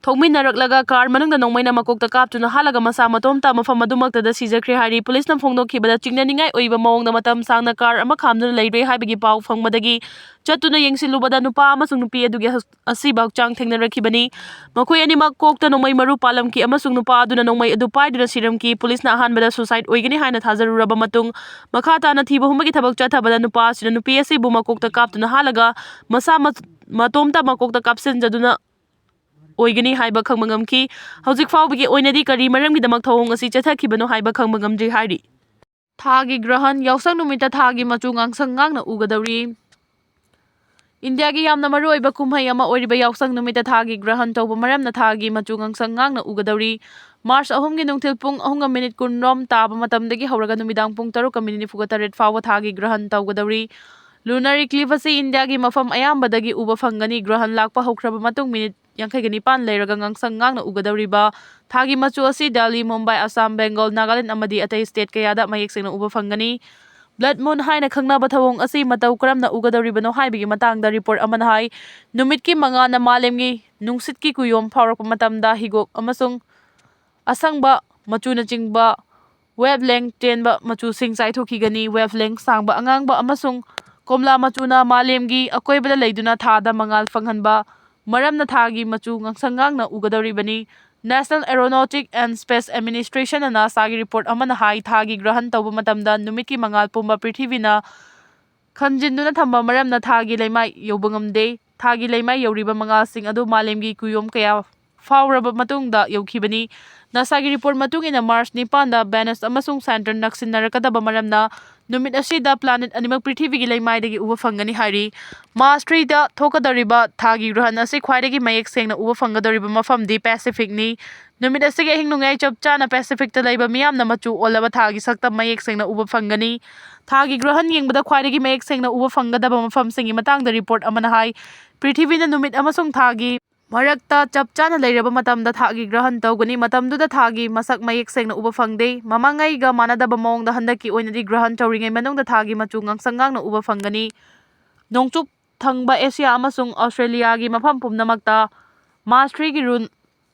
ꯊꯣꯛꯃꯤꯟꯅꯔꯛꯂꯒ ꯀꯥꯔ ꯃꯅꯨꯡꯗ ꯅꯣꯡꯃꯩꯅ ꯃꯀꯣꯛꯇ ꯀꯥꯞꯇꯨꯅ ꯍꯥꯠꯂꯒ ꯃꯁꯥ ꯃꯇꯣꯝꯇ ꯃꯐꯝ ꯑꯗꯨꯃꯛꯇꯗ ꯁꯤꯖꯈ꯭ꯔꯦ ꯍꯥꯏꯔꯤ꯫ ꯄꯨꯂꯤꯁꯅ ꯐꯣꯡꯗꯣꯛꯈꯤꯕꯗ, ꯆꯤꯡꯅꯅꯤꯡꯉꯥꯏ ꯑꯣꯏꯕ ꯃꯑꯣꯡꯗ ꯃꯇꯝ ꯁꯥꯡꯅ ꯀꯥꯔ ꯑꯃ ꯈꯥꯝꯗꯨꯅ ꯂꯩꯔꯦ ꯍꯥꯏꯕꯒꯤ ꯄꯥꯎ ꯐꯪꯕꯗꯒꯤ ꯆꯠꯇꯨꯅ ꯌꯦꯡꯁꯤꯜꯂꯨꯕꯗ ꯅꯨꯄꯥ ꯑꯃꯁꯨꯡ ꯅꯨꯄꯤ ꯑꯗꯨꯒꯤ ꯍꯁ-, ꯑꯁꯤꯕ ꯍꯛꯆꯥꯡ ꯊꯦꯡꯅꯔꯛꯈꯤꯕꯅꯤ꯫ ꯃꯈꯣꯏ ꯑꯅꯤꯃꯛ ꯀꯣꯛꯇ ꯅꯣꯡꯃꯩ ꯃꯔꯨ ꯄꯥꯜꯂꯝꯈꯤ ꯑꯃꯁꯨꯡ ꯅꯨꯄꯥ ꯑꯗꯨꯅ ꯅꯣꯡꯃꯩ ꯑꯗꯨ ꯄꯥꯏꯗꯨꯅ ꯁꯤꯔꯝꯈꯤ꯫ ꯄꯨꯂꯤꯁꯅ ꯑꯍꯥꯟꯕꯗ ꯁꯨꯁꯥꯏꯗ ꯑꯣꯏꯒꯅꯤ ꯍꯥꯏꯅ ꯊꯥꯖꯔꯨꯔꯕ ꯃꯇꯨꯡ, ꯃꯈꯥ ꯇꯥꯅ ꯊꯤꯕ ꯍꯨꯝꯕꯒꯤ ꯊꯕꯛ ꯆꯠꯊꯕꯗ ꯅꯨꯄꯥ ꯑꯁꯤꯅ ꯅꯨꯄꯤ ꯑꯁꯤꯕꯨ ꯃꯀꯣꯛꯇ ꯀꯥꯞꯇꯨꯅ ꯍꯥꯠꯂꯒ ꯃꯁꯥ ꯃ-, ꯃꯇꯣꯝꯇ ꯃꯀꯣꯛꯇ ꯀꯥꯞꯁꯤꯟꯖꯗꯨꯅ ꯑꯣꯏꯒꯅꯤ ꯍꯥꯏꯕ ꯈꯪꯕ ꯉꯝꯈꯤ꯫ ꯍꯧꯖꯤꯛ ꯐꯥꯎꯕꯒꯤ ꯑꯣꯏꯅꯗꯤ ꯀꯔꯤ ꯃꯔꯝꯒꯤꯗꯃꯛ ꯊꯧꯑꯣꯡ ꯑꯁꯤ ꯆꯠꯊꯈꯤꯕꯅꯣ ꯍꯥꯏꯕ ꯈꯪꯕ ꯉꯝꯗ꯭ꯔꯤ ꯍꯥꯏꯔꯤ꯫ ꯊꯥꯒꯤ ꯒ꯭ꯔꯍꯟ, ꯌꯥꯎꯁꯪ ꯅꯨꯃꯤꯠꯇ ꯊꯥꯒꯤ ꯃꯆꯨ ꯉꯥꯡꯁꯪ ꯉꯥꯡꯅ ꯎꯒꯗꯧꯔꯤ꯫ ꯏꯟꯗꯤꯌꯥꯒꯤ ꯌꯥꯝꯅ ꯃꯔꯨꯑꯣꯏꯕ ꯀꯨꯝꯍꯩ ꯑꯃ ꯑꯣꯏꯔꯤꯕ ꯌꯥꯎꯁꯪ ꯅꯨꯃꯤꯠꯇ ꯊꯥꯒꯤ ꯒ꯭ꯔꯍꯟ ꯇꯧꯕ ꯃꯔꯝꯅ ꯊꯥꯒꯤ ꯃꯆꯨ ꯉꯥꯡꯁꯪ ꯉꯥꯡꯅ ꯎꯒꯗꯧꯔꯤ꯫ ꯃꯥꯔꯆ ꯑꯍꯨꯝꯒꯤ ꯅꯨꯡꯊꯤꯜ ꯄꯨꯡ ꯑꯍꯨꯝꯒ ꯃꯤꯅꯤꯠ ꯀꯨꯟꯔꯣꯝ ꯇꯥꯕ ꯃꯇꯝꯗꯒꯤ ꯍꯧꯔꯒ ꯅꯨꯃꯤꯗꯥꯡ ꯄꯨꯡ ꯇꯔꯨꯛꯀ ꯃꯤꯅꯤꯠ ꯅꯤꯐꯨꯒ ꯇꯔꯦꯠ ꯐꯥꯎꯕ ꯊꯥꯒꯤ ꯒ꯭ꯔꯍꯟ ꯇꯧꯒꯗꯧꯔꯤ꯫ Lunar eclipse ꯑꯁꯤ ꯏꯟꯗꯤꯌꯥꯒꯤ ꯃꯐꯝ ꯑꯌꯥꯝꯕꯗꯒꯤ ꯎꯕ ꯐꯪꯒꯅꯤ꯫ ꯒ꯭ꯔꯍꯟ ꯂꯥꯛꯄ ꯍꯧꯈ꯭ꯔꯕ ꯃꯇꯨꯡ ꯃꯤꯅꯤꯠ ꯌꯥꯡꯈꯩꯒ ꯅꯤꯄꯥꯟ ꯂꯩꯔꯒ ꯉꯥꯡꯁꯪ ꯉꯥꯡꯅ ꯎꯒꯗꯧꯔꯤꯕ ꯊꯥꯒꯤ ꯃꯆꯨ ꯑꯁꯤ ꯗꯦꯜꯂꯤ, ꯃꯨꯝꯕꯥꯏ, ꯑꯁꯥꯝ, ꯕꯦꯡꯒꯣꯜ, ꯅꯥꯒꯥꯂꯦꯟ ꯑꯃꯗꯤ ꯑꯇꯩ ꯁ꯭ꯇꯦꯠ ꯀꯌꯥꯗ ꯃꯌꯦꯛ ꯁꯦꯡꯅ ꯎꯕ ꯐꯪꯒꯅꯤ꯫ Blood moon ꯍꯥꯏꯅ ꯈꯪꯅꯕ ꯊꯧꯑꯣꯡ ꯑꯁꯤ ꯃꯇꯧ ꯀꯔꯝꯅ ꯎꯒꯗꯧꯔꯤꯕꯅꯣ ꯍꯥꯏꯕꯒꯤ ꯃꯇꯥꯡꯗ ꯔꯤꯄꯣꯔꯠ ꯑꯃꯅ ꯍꯥꯏ, ꯅꯨꯃꯤꯠꯀꯤ ꯃꯉꯥꯜꯅ ꯃꯥꯂꯦꯝꯒꯤ ꯅꯨꯡꯁꯤꯠꯀꯤ ꯀꯨꯌꯣꯝ ꯐꯥꯎꯔꯛꯄ ꯃꯇꯝꯗ ꯍꯤꯒꯣꯛ ꯑꯃꯁꯨꯡ ꯑꯁꯪꯕ ꯃꯆꯨꯅꯆꯤꯡꯕ wavelength ꯇꯦꯟꯕ ꯃꯆꯨꯁꯤꯡ ꯆꯥꯏꯊꯣꯛꯈꯤꯒꯅꯤ꯫ Wavelength ꯁꯥꯡꯕ ꯑꯉꯥꯡꯕ ꯑꯃꯁꯨꯡ ꯀꯣꯝꯂꯥ ꯃꯆꯨꯅ ꯃꯥꯂꯦꯝꯒꯤ ꯑꯀꯣꯏꯕꯗ ꯂꯩꯗꯨꯅ ꯊꯥꯗ ꯃꯉꯥꯜ ꯐꯪꯍꯟꯕ ꯃꯔꯝꯅ ꯊꯥꯒꯤ ꯃꯆꯨ ꯉꯥꯡꯁꯪ ꯉꯥꯡꯅ ꯎꯒꯗꯧꯔꯤꯕꯅꯤ꯫ National Aeronautic and Space Administration, ꯅ, ꯅꯥꯁꯥꯒꯤ ꯔꯤꯄꯣꯔꯠ ꯑꯃꯅ ꯍꯥꯏ, ꯊꯥꯒꯤ ꯒ꯭ꯔꯍꯟ ꯇꯧꯕ ꯃꯇꯝꯗ ꯅꯨꯃꯤꯠꯀꯤ ꯃꯉꯥꯜ ꯄꯨꯝꯕ ꯄ꯭ꯔꯤꯊꯤꯕꯤꯅ ꯈꯟꯖꯤꯟꯗꯨꯅ ꯊꯝꯕ ꯃꯔꯝꯅ ꯊꯥꯒꯤ ꯂꯩꯃꯥꯏ ꯌꯧꯕ ꯉꯝꯗꯦ꯫ ꯊꯥꯒꯤ ꯂꯩꯃꯥꯏ ꯌꯧꯔꯤꯕ ꯃꯉꯥꯜꯁꯤꯡ ꯑꯗꯨ ꯃꯥꯂꯦꯝꯒꯤ ꯀꯨꯌꯣꯝ ꯀꯌꯥ ꯐꯥꯎꯔꯕ ꯃꯇꯨꯡꯗ ꯌꯧꯈꯤꯕꯅꯤ꯫ ꯅꯥꯁꯥꯒꯤ ꯔꯤꯄꯣꯔꯠ ꯃꯇꯨꯡ ꯏꯟꯅ, ꯃꯥꯔꯆ ꯅꯤꯄꯥꯟꯗ Venus ꯑꯃꯁꯨꯡ Saturn ꯅꯛꯁꯤꯟꯅꯔꯛꯀꯗꯕ ꯃꯔꯝꯅ ꯅꯨꯃꯤꯠ ꯑꯁꯤꯗ planet ꯑꯅꯤꯃꯛ ꯄ꯭ꯔꯤꯊꯤꯕꯤꯒꯤ ꯂꯩꯃꯥꯏꯗꯒꯤ ꯎꯕ ꯐꯪꯒꯅꯤ ꯍꯥꯏꯔꯤ꯫ March three ꯗ ꯊꯣꯛꯀꯗꯧꯔꯤꯕ ꯊꯥꯒꯤ ꯒ꯭ꯔꯍꯟ ꯑꯁꯤ ꯈ꯭ꯋꯥꯏꯗꯒꯤ ꯃꯌꯦꯛ ꯁꯦꯡꯅ ꯎꯕ ꯐꯪꯒꯗꯧꯔꯤꯕ ꯃꯐꯝꯗꯤ Pacific ꯅꯤ꯫ ꯅꯨꯃꯤꯠ ꯑꯁꯤꯒꯤ ꯑꯍꯤꯡ ꯅꯣꯡꯌꯥꯏ ꯆꯞ ꯆꯥꯅ Pacific ꯇ ꯂꯩꯕ ꯃꯤꯌꯥꯝꯅ ꯃꯆꯨ ꯑꯣꯜꯂꯕ ꯊꯥꯒꯤ ꯁꯛꯇꯝ ꯃꯌꯦꯛ ꯁꯦꯡꯅ ꯎꯕ ꯐꯪꯒꯅꯤ꯫ ꯊꯥꯒꯤ ꯒ꯭ꯔꯍꯟ ꯌꯦꯡꯕꯗ ꯈ꯭ꯋꯥꯏꯗꯒꯤ ꯃꯌꯦꯛ ꯁꯦꯡꯅ ꯎꯕ ꯐꯪꯒꯗꯕ ꯃꯐꯝꯁꯤꯡꯒꯤ ꯃꯇꯥꯡꯗ report ꯑꯃꯅ ꯍꯥꯏ, ꯄ꯭ꯔꯤꯊꯤꯕꯤꯅ ꯅꯨꯃꯤꯠ ꯑꯃꯁꯨꯡ ꯊꯥꯒꯤ ꯃꯔꯛꯇ ꯆꯞ ꯆꯥꯅ ꯂꯩꯔꯕ ꯃꯇꯝꯗ ꯊꯥꯒꯤ ꯒ꯭ꯔꯍꯟ ꯇꯧꯒꯅꯤ꯫ ꯃꯇꯝꯗꯨꯗ ꯊꯥꯒꯤ ꯃꯁꯛ ꯃꯌꯦꯛ ꯁꯦꯡꯅ ꯎꯕ ꯐꯪꯗꯦ꯫ ꯃꯃꯥꯡꯉꯩꯒ ꯃꯥꯟꯅꯗꯕ ꯃꯑꯣꯡꯗ ꯍꯟꯗꯛꯀꯤ ꯑꯣꯏꯅꯗꯤ ꯒ꯭ꯔꯍꯟ ꯇꯧꯔꯤꯉꯩ ꯃꯅꯨꯡꯗ ꯊꯥꯒꯤ ꯃꯆꯨ ꯉꯥꯡꯁꯪ ꯉꯥꯡꯅ ꯎꯕ ꯐꯪꯒꯅꯤ꯫ ꯅꯣꯡꯆꯨꯞ ꯊꯪꯕ ꯑꯦꯁꯤꯌꯥ ꯑꯃꯁꯨꯡ ꯑꯣꯁꯇ꯭ꯔꯦꯂꯤꯌꯥꯒꯤ ꯃꯐꯝ ꯄꯨꯝꯅꯃꯛꯇ March three ꯒꯤ ꯔꯨꯟ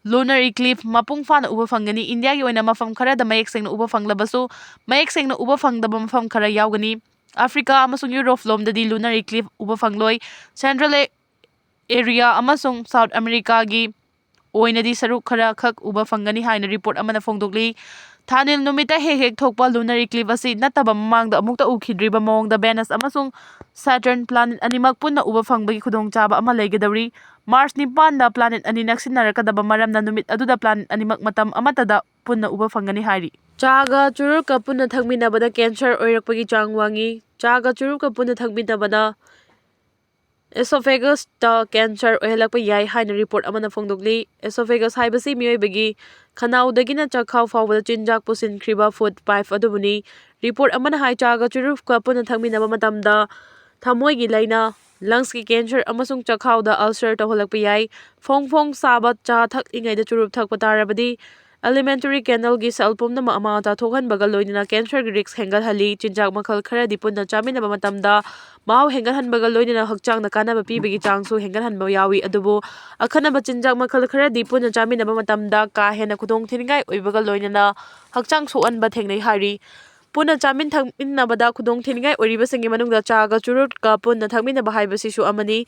lunar eclipse ꯃꯄꯨꯡ ꯐꯥꯅ ꯎꯕ ꯐꯪꯒꯅꯤ꯫ ꯏꯟꯗꯤꯌꯥꯒꯤ ꯑꯣꯏꯅ ꯃꯐꯝ ꯈꯔꯗ ꯃꯌꯦꯛ ꯁꯦꯡꯅ ꯎꯕ ꯐꯪꯂꯕꯁꯨ, ꯃꯌꯦꯛ ꯁꯦꯡꯅ ꯎꯕ ꯐꯪꯗꯕ ꯃꯐꯝ ꯈꯔ ꯌꯥꯎꯒꯅꯤ꯫ ꯑꯐ꯭ꯔꯤꯀꯥ ꯑꯃꯁꯨꯡ ꯌꯨꯔꯣꯞ ꯂꯣꯝꯗꯗꯤ lunar eclipse ꯎꯕ ꯐꯪꯂꯣꯏ꯫ Central Asia ꯑꯃꯁꯨꯡ South America ꯒꯤ ꯑꯣꯏꯅꯗꯤ ꯁꯔꯨꯛ ꯈꯔ ꯈꯛ ꯎꯕ ꯐꯪꯒꯅꯤ ꯍꯥꯏꯅ report ꯑꯃꯅ ꯐꯣꯡꯗꯣꯛꯂꯤ꯫ ꯊꯥꯅꯤꯜ ꯅꯨꯃꯤꯠꯇ ꯍꯦꯛ ꯍꯦꯛ ꯊꯣꯛꯄ lunar eclipse ꯑꯁꯤ ꯅꯠꯇꯕ ꯃꯃꯥꯡꯗ ꯑꯃꯨꯛꯇ ꯎꯈꯤꯗ꯭ꯔꯤꯕ ꯃꯑꯣꯡꯗ Venus ꯑꯃꯁꯨꯡ Saturn planet ꯑꯅꯤꯃꯛ ꯄꯨꯟꯅ ꯎꯕ ꯐꯪꯕꯒꯤ ꯈꯨꯗꯣꯡꯆꯥꯕ ꯑꯃ ꯂꯩꯒꯗꯧꯔꯤ꯫ March ꯅꯤꯄꯥꯟꯗ planet ꯑꯅꯤ ꯅꯛꯁꯤꯟꯅꯔꯛꯀꯗꯕ ꯃꯔꯝꯅ ꯅꯨꯃꯤꯠ ꯑꯗꯨꯗ planet ꯑꯅꯤꯃꯛ ꯃꯇꯝ ꯑꯃꯠꯇꯗ ꯄꯨꯟꯅ ꯎꯕ ꯐꯪꯒꯅꯤ ꯍꯥꯏꯔꯤ꯫ ꯆꯥꯒ ꯆꯨꯔꯨꯞꯀ ꯄꯨꯟꯅ ꯊꯛꯃꯤꯟꯅꯕꯗ cancer ꯑꯣꯏꯔꯛꯄꯒꯤ ꯆꯥꯡ ꯋꯥꯡꯉꯤ꯫ ꯆꯥꯒ ꯆꯨꯔꯨꯞꯀ ꯄꯨꯟꯅ ꯊꯛꯃꯤꯟꯅꯕꯅ esophagus ꯇ cancer ꯑꯣꯏꯍꯜꯂꯛꯄ ꯌꯥꯏ ꯍꯥꯏꯅ report ꯑꯃꯅ ꯐꯣꯡꯗꯣꯛꯂꯤ꯫ Esophagus ꯍꯥꯏꯕꯁꯤ ꯃꯤꯑꯣꯏꯕꯒꯤ ꯈꯅꯥꯎꯗꯒꯤꯅ ꯆꯥꯛꯈꯥꯎ ꯐꯥꯎꯕꯗ ꯆꯤꯟꯖꯥꯛ ꯄꯨꯁꯤꯟꯈ꯭ꯔꯤꯕ food pipe ꯑꯗꯨꯕꯨꯅꯤ꯫ Report ꯑꯃꯅ ꯍꯥꯏ, ꯆꯥꯒ ꯆꯨꯔꯨꯞꯀ ꯄꯨꯟꯅ ꯊꯛꯃꯤꯟꯅꯕ ꯃꯇꯝꯗ ꯊꯃꯣꯏꯒꯤ ꯂꯥꯏꯅꯥ, lungs ꯀꯤ cancer ꯑꯃꯁꯨꯡ ꯆꯥꯛꯈꯥꯎꯗ ulcer ꯇꯧꯍꯜꯂꯛꯄ ꯌꯥꯏ꯫ ꯐꯣꯡ ꯐꯣꯡ ꯁꯥꯕ ꯆꯥ ꯊꯛꯂꯤꯉꯩꯗ ꯆꯨꯔꯨꯞ ꯊꯛꯄ ꯇꯥꯔꯕꯗꯤ alimentary canal ꯒꯤ cell ꯄꯨꯝꯅꯃꯛ ꯑꯃꯥꯡ ꯑꯇꯥ ꯊꯣꯛꯍꯟꯕꯒ ꯂꯣꯏꯅꯅ cancer ꯒꯤ risk ꯍꯦꯟꯒꯠꯍꯜꯂꯤ꯫ ꯆꯤꯟꯖꯥꯛ ꯃꯈꯜ ꯈꯔꯗꯤ ꯄꯨꯟꯅ ꯆꯥꯃꯤꯟꯅꯕ ꯃꯇꯝꯗ ꯃꯍꯥꯎ ꯍꯦꯟꯒꯠꯍꯟꯕꯒ ꯂꯣꯏꯅꯅ ꯍꯛꯆꯥꯡꯗ ꯀꯥꯟꯅꯕ ꯄꯤꯕꯒꯤ ꯆꯥꯡꯁꯨ ꯍꯦꯟꯒꯠꯍꯟꯕ ꯌꯥꯎꯏ꯫ ꯑꯗꯨꯕꯨ ꯑꯈꯟꯅꯕ ꯆꯤꯟꯖꯥꯛ ꯃꯈꯜ ꯈꯔꯗꯤ ꯄꯨꯟꯅ ꯆꯥꯃꯤꯟꯅꯕ ꯃꯇꯝꯗ ꯀꯥ ꯍꯦꯟꯅ ꯈꯨꯗꯣꯡ ꯊꯤꯅꯤꯡꯉꯥꯏ ꯑꯣꯏꯕꯒ ꯂꯣꯏꯅꯅ ꯍꯛꯆꯥꯡ ꯁꯣꯛꯍꯟꯕ ꯊꯦꯡꯅꯩ ꯍꯥꯏꯔꯤ꯫ ꯄꯨꯟꯅ ꯆꯥꯃꯤꯟ ꯊꯛꯃꯤꯟꯅꯕꯗ ꯈꯨꯗꯣꯡ ꯊꯤꯅꯤꯡꯉꯥꯏ ꯑꯣꯏꯔꯤꯕꯁꯤꯡꯒꯤ ꯃꯅꯨꯡꯗ ꯆꯥꯒ ꯆꯨꯔꯨꯞꯀ ꯄꯨꯟꯅ ꯊꯛꯃꯤꯟꯅꯕ ꯍꯥꯏꯕꯁꯤꯁꯨ ꯑꯃꯅꯤ꯫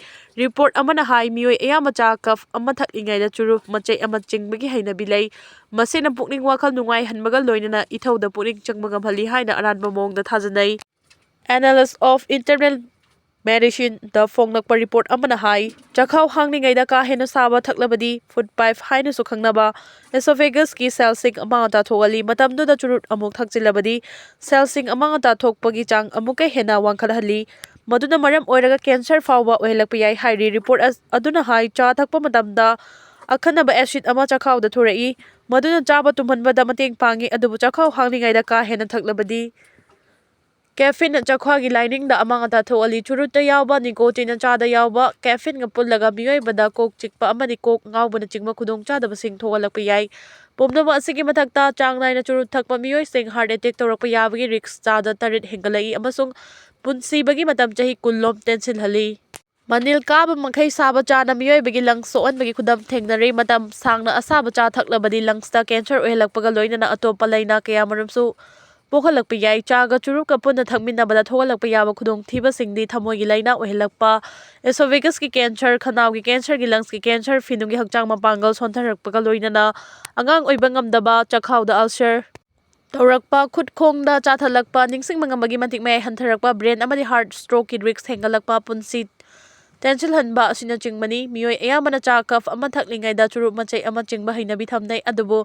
Report ꯑꯃꯅ ꯍꯥꯏ, ꯃꯤꯑꯣꯏ ꯑꯌꯥꯝꯕ ꯆꯥ cup ꯑꯃ ꯊꯛꯂꯤꯉꯩꯗ ꯆꯨꯔꯨꯞ ꯃꯆꯦꯠ ꯑꯃ ꯆꯤꯡꯕꯒꯤ ꯍꯩꯅꯕꯤ ꯂꯩ꯫ ꯃꯁꯤꯅ ꯄꯨꯛꯅꯤꯡ ꯋꯥꯈꯜ ꯅꯨꯡꯉꯥꯏꯍꯟꯕꯒ ꯂꯣꯏꯅꯅ ꯏꯊꯧꯗ ꯄꯨꯛꯅꯤꯡ ꯆꯪꯕ ꯉꯝꯍꯜꯂꯤ ꯍꯥꯏꯅ ꯑꯔꯥꯟꯕ ꯃꯑꯣꯡꯗ ꯊꯥꯖꯅꯩ꯫ Annals of Internal Medicine-ꯗ ꯐꯣꯡꯂꯛꯄ report ꯑꯃꯅ ꯍꯥꯏ, ꯆꯈꯥꯎ ꯍꯥꯡꯂꯤꯉꯩꯗ ꯀꯥ ꯍꯦꯟꯅ ꯁꯥꯕ ꯊꯛꯂꯕꯗꯤ, food pipe ꯍꯥꯏꯅꯁꯨ ꯈꯪꯅꯕ, esophagus-ꯀꯤ cells-ꯁꯤꯡ ꯑꯃꯥꯡ ꯑꯇꯥ ꯊꯣꯛꯍꯜꯂꯤ, ꯃꯇꯝꯗꯨꯗ ꯆꯨꯔꯨꯞ ꯑꯃꯨꯛ ꯊꯛꯆꯤꯜꯂꯕꯗꯤ, cells-ꯁꯤꯡ ꯑꯃꯥꯡ ꯑꯇꯥ ꯊꯣꯛꯄꯒꯤ ꯆꯥꯡ ꯑꯃꯨꯛꯀ ꯍꯦꯟꯅ ꯋꯥꯡꯈꯠꯍꯜꯂꯤ, ꯃꯗꯨꯅ ꯃꯔꯝ ꯑꯣꯏꯔꯒ cancer ꯐꯥꯎꯕ ꯑꯣꯏꯍꯜꯂꯛꯄ ꯌꯥꯏ ꯍꯥꯏꯔꯤ꯫ Report ꯑ-, ꯑꯗꯨꯅ ꯍꯥꯏ, ꯆꯥ ꯊꯛꯄ ꯃꯇꯝꯗ ꯑꯈꯟꯅꯕ acid ꯑꯃ ꯆꯈꯥꯎꯗ ꯊꯣꯔꯛꯏ, ꯃꯗꯨꯅ ꯆꯥꯕ ꯇꯨꯝꯍꯟꯕꯗ ꯃꯇꯦꯡ ꯄꯥꯡꯏ, ꯑꯗꯨꯕꯨ ꯆꯈꯥꯎ ꯍꯥꯡꯂꯤꯉꯩꯗ ꯀꯥ ꯍꯦꯟꯅ ꯊꯛꯂꯕꯗꯤ, caffeine-ꯅ ꯆꯈꯥꯎꯒꯤ lining-ꯗ ꯑꯃꯥꯡ ꯑꯇꯥ ꯊꯣꯛꯍꯜꯂꯤ꯫ ꯆꯨꯔꯨꯠꯇ ꯌꯥꯎꯕ nicotine-ꯅ ꯆꯥꯗ ꯌꯥꯎꯕ caffeine-ꯒ ꯄꯨꯜꯂꯒ ꯃꯤꯑꯣꯏꯕꯗ ꯀꯣꯛ ꯆꯤꯛꯄ ꯑꯃꯗꯤ ꯀꯣꯛ ꯉꯥꯎꯕꯅꯆꯤꯡꯕ ꯈꯨꯗꯣꯡꯆꯥꯗꯕꯁꯤꯡ ꯊꯣꯛꯍꯜꯂꯛꯄ ꯌꯥꯏ꯫ ꯄꯨꯝꯅꯃꯛ ꯑꯁꯤꯒꯤ ꯃꯊꯛꯇ, ꯆꯥꯡ ꯅꯥꯏꯅ ꯆꯨꯔꯨꯠ ꯊꯛꯄ ꯃꯤꯑꯣꯏꯁꯤꯡ heart attack ꯇꯧꯔꯛꯄ ꯌꯥꯕꯒꯤ risk ꯆꯥꯗ ꯇꯔꯦꯠ ꯍꯦꯟꯒꯠꯂꯛꯏ ꯑꯃꯁꯨꯡ ꯄꯨꯟꯁꯤꯕꯒꯤ ꯃꯇꯝ ꯆꯍꯤ ꯀꯨꯟꯂꯣꯝ ꯇꯦꯟꯁꯤꯜꯍꯜꯂꯤ꯫ ꯃꯅꯤꯜ ꯀꯥꯕ ꯃꯈꯩ ꯁꯥꯕ ꯆꯥꯅ ꯃꯤꯑꯣꯏꯕꯒꯤ lungs ꯁꯣꯛꯍꯟꯕꯒꯤ ꯈꯨꯗꯝ ꯊꯦꯡꯅꯔꯤ꯫ ꯃꯇꯝ ꯁꯥꯡꯅ ꯑꯁꯥꯕ ꯆꯥ ꯊꯛꯂꯕꯗꯤ lungs-ꯇ cancer ꯑꯣꯏꯍꯜꯂꯛꯄꯒ ꯂꯣꯏꯅꯅ ꯑꯇꯣꯞꯄ ꯂꯥꯏꯅꯥ ꯀꯌꯥꯃꯔꯨꯝꯁꯨ ꯄꯣꯛꯍꯜꯂꯛꯄ ꯌꯥꯏ꯫ ꯆꯥꯒ ꯆꯨꯔꯨꯞꯀ ꯄꯨꯟꯅ ꯊꯛꯃꯤꯟꯅꯕꯗ ꯊꯣꯛꯍꯜꯂꯛꯄ ꯌꯥꯕ ꯈꯨꯗꯣꯡꯊꯤꯕꯁꯤꯡꯗꯤ ꯊꯃꯣꯏꯒꯤ ꯂꯥꯏꯅꯥ ꯑꯣꯏꯍꯜꯂꯛꯄ, esophagus-ꯀꯤ cancer, ꯈꯅꯥꯎꯒꯤ cancer-ꯒꯤ lungs-ꯀꯤ cancer, ꯐꯤꯅꯨꯒꯤ ꯍꯛꯆꯥꯡ ꯃꯄꯥꯡꯒꯜ ꯁꯣꯟꯊꯔꯛꯄꯒ ꯂꯣꯏꯅꯅ ꯑꯉꯥꯡ ꯑꯣꯏꯕ ꯉꯝꯗꯕ, ꯆꯈꯥꯎꯗ ulcer ꯇꯧꯔꯛꯄ, ꯈꯨꯠ ꯈꯣꯡꯗ ꯆꯥꯊꯠꯂꯛꯄ, ꯅꯤꯡꯁꯤꯡꯕ ꯉꯝꯕꯒꯤ ꯃꯇꯤꯛ ꯃꯌꯥꯏ ꯍꯟꯊꯔꯛꯄ, brain ꯑꯃꯗꯤ heart stroke-ꯀꯤ risk ꯍꯦꯟꯒꯠꯂꯛꯄ, ꯄꯨꯟꯁꯤ ꯇꯦꯟꯁꯤꯜꯍꯟꯕ ꯑꯁꯤꯅꯆꯤꯡꯕꯅꯤ꯫ ꯃꯤꯑꯣꯏ ꯑꯌꯥꯝꯕꯅ ꯆꯥ cup ꯑꯃ ꯊꯛꯂꯤꯉꯩꯗ ꯆꯨꯔꯨꯞ ꯃꯆꯩ ꯑꯃ ꯆꯤꯡꯕ ꯍꯩꯅꯕꯤ ꯊꯝꯅꯩ, ꯑꯗꯨꯕꯨ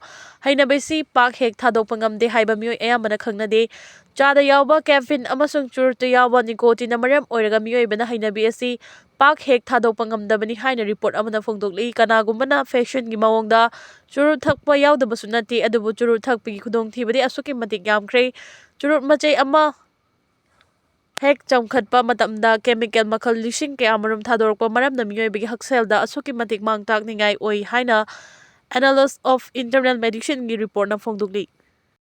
ꯍꯩꯅꯕꯤꯁꯤ ꯄꯥꯛ ꯍꯦꯛ ꯊꯥꯗꯣꯛꯄ ꯉꯝꯗꯦ ꯍꯥꯏꯕ ꯃꯤꯑꯣꯏ ꯑꯌꯥꯝꯕꯅ ꯈꯪꯅꯗꯦ꯫ ꯆꯥꯗ ꯌꯥꯎꯕ caffeine ꯑꯃꯁꯨꯡ ꯆꯨꯔꯨꯞꯇ ꯌꯥꯎꯕ nicotine-ꯅ ꯃꯔꯝ ꯑꯣꯏꯔꯒ ꯃꯤꯑꯣꯏꯕꯅ ꯍꯩꯅꯕꯤ ꯑꯁꯤ ꯄꯥꯛ ꯍꯦꯛ ꯊꯥꯗꯣꯛꯄ ꯉꯝꯗꯕꯅꯤ ꯍꯥꯏꯅ report ꯑꯃꯅ ꯐꯣꯡꯗꯣꯛꯂꯤ꯫ ꯀꯅꯥꯒꯨꯝꯕꯅ fashion-ꯒꯤ ꯃꯑꯣꯡꯗ ꯆꯨꯔꯨꯞ ꯊꯛꯄ ꯌꯥꯎꯗꯕꯁꯨ ꯅꯠꯇꯦ, ꯑꯗꯨꯕꯨ ꯆꯨꯔꯨꯞ ꯊꯛꯄꯒꯤ ꯈꯨꯗꯣꯡꯊꯤꯕꯗꯤ ꯑꯁꯨꯛꯀꯤ ꯃꯇꯤꯛ ꯌꯥꯝꯈ꯭ꯔꯦ꯫ ꯆꯨꯔꯨꯞ ꯃꯆꯩ ꯑꯃ ꯍꯦꯛ ꯆꯝꯈꯠꯄ ꯃꯇꯝꯗ chemical ꯃꯈꯜ ꯂꯤꯁꯤꯡ ꯀꯌꯥꯃꯔꯨꯝ ꯊꯥꯗꯣꯔꯛꯄ ꯃꯔꯝꯅ ꯃꯤꯑꯣꯏꯕꯒꯤ ꯍꯛꯁꯦꯜꯗ ꯑꯁꯨꯛꯀꯤ ꯃꯇꯤꯛ ꯃꯥꯡ ꯇꯥꯛꯅꯤꯡꯉꯥꯏ ꯑꯣꯏ ꯍꯥꯏꯅ Annals of Internal Medicine-ꯒꯤ report-ꯅ ꯐꯣꯡꯗꯣꯛꯂꯤ꯫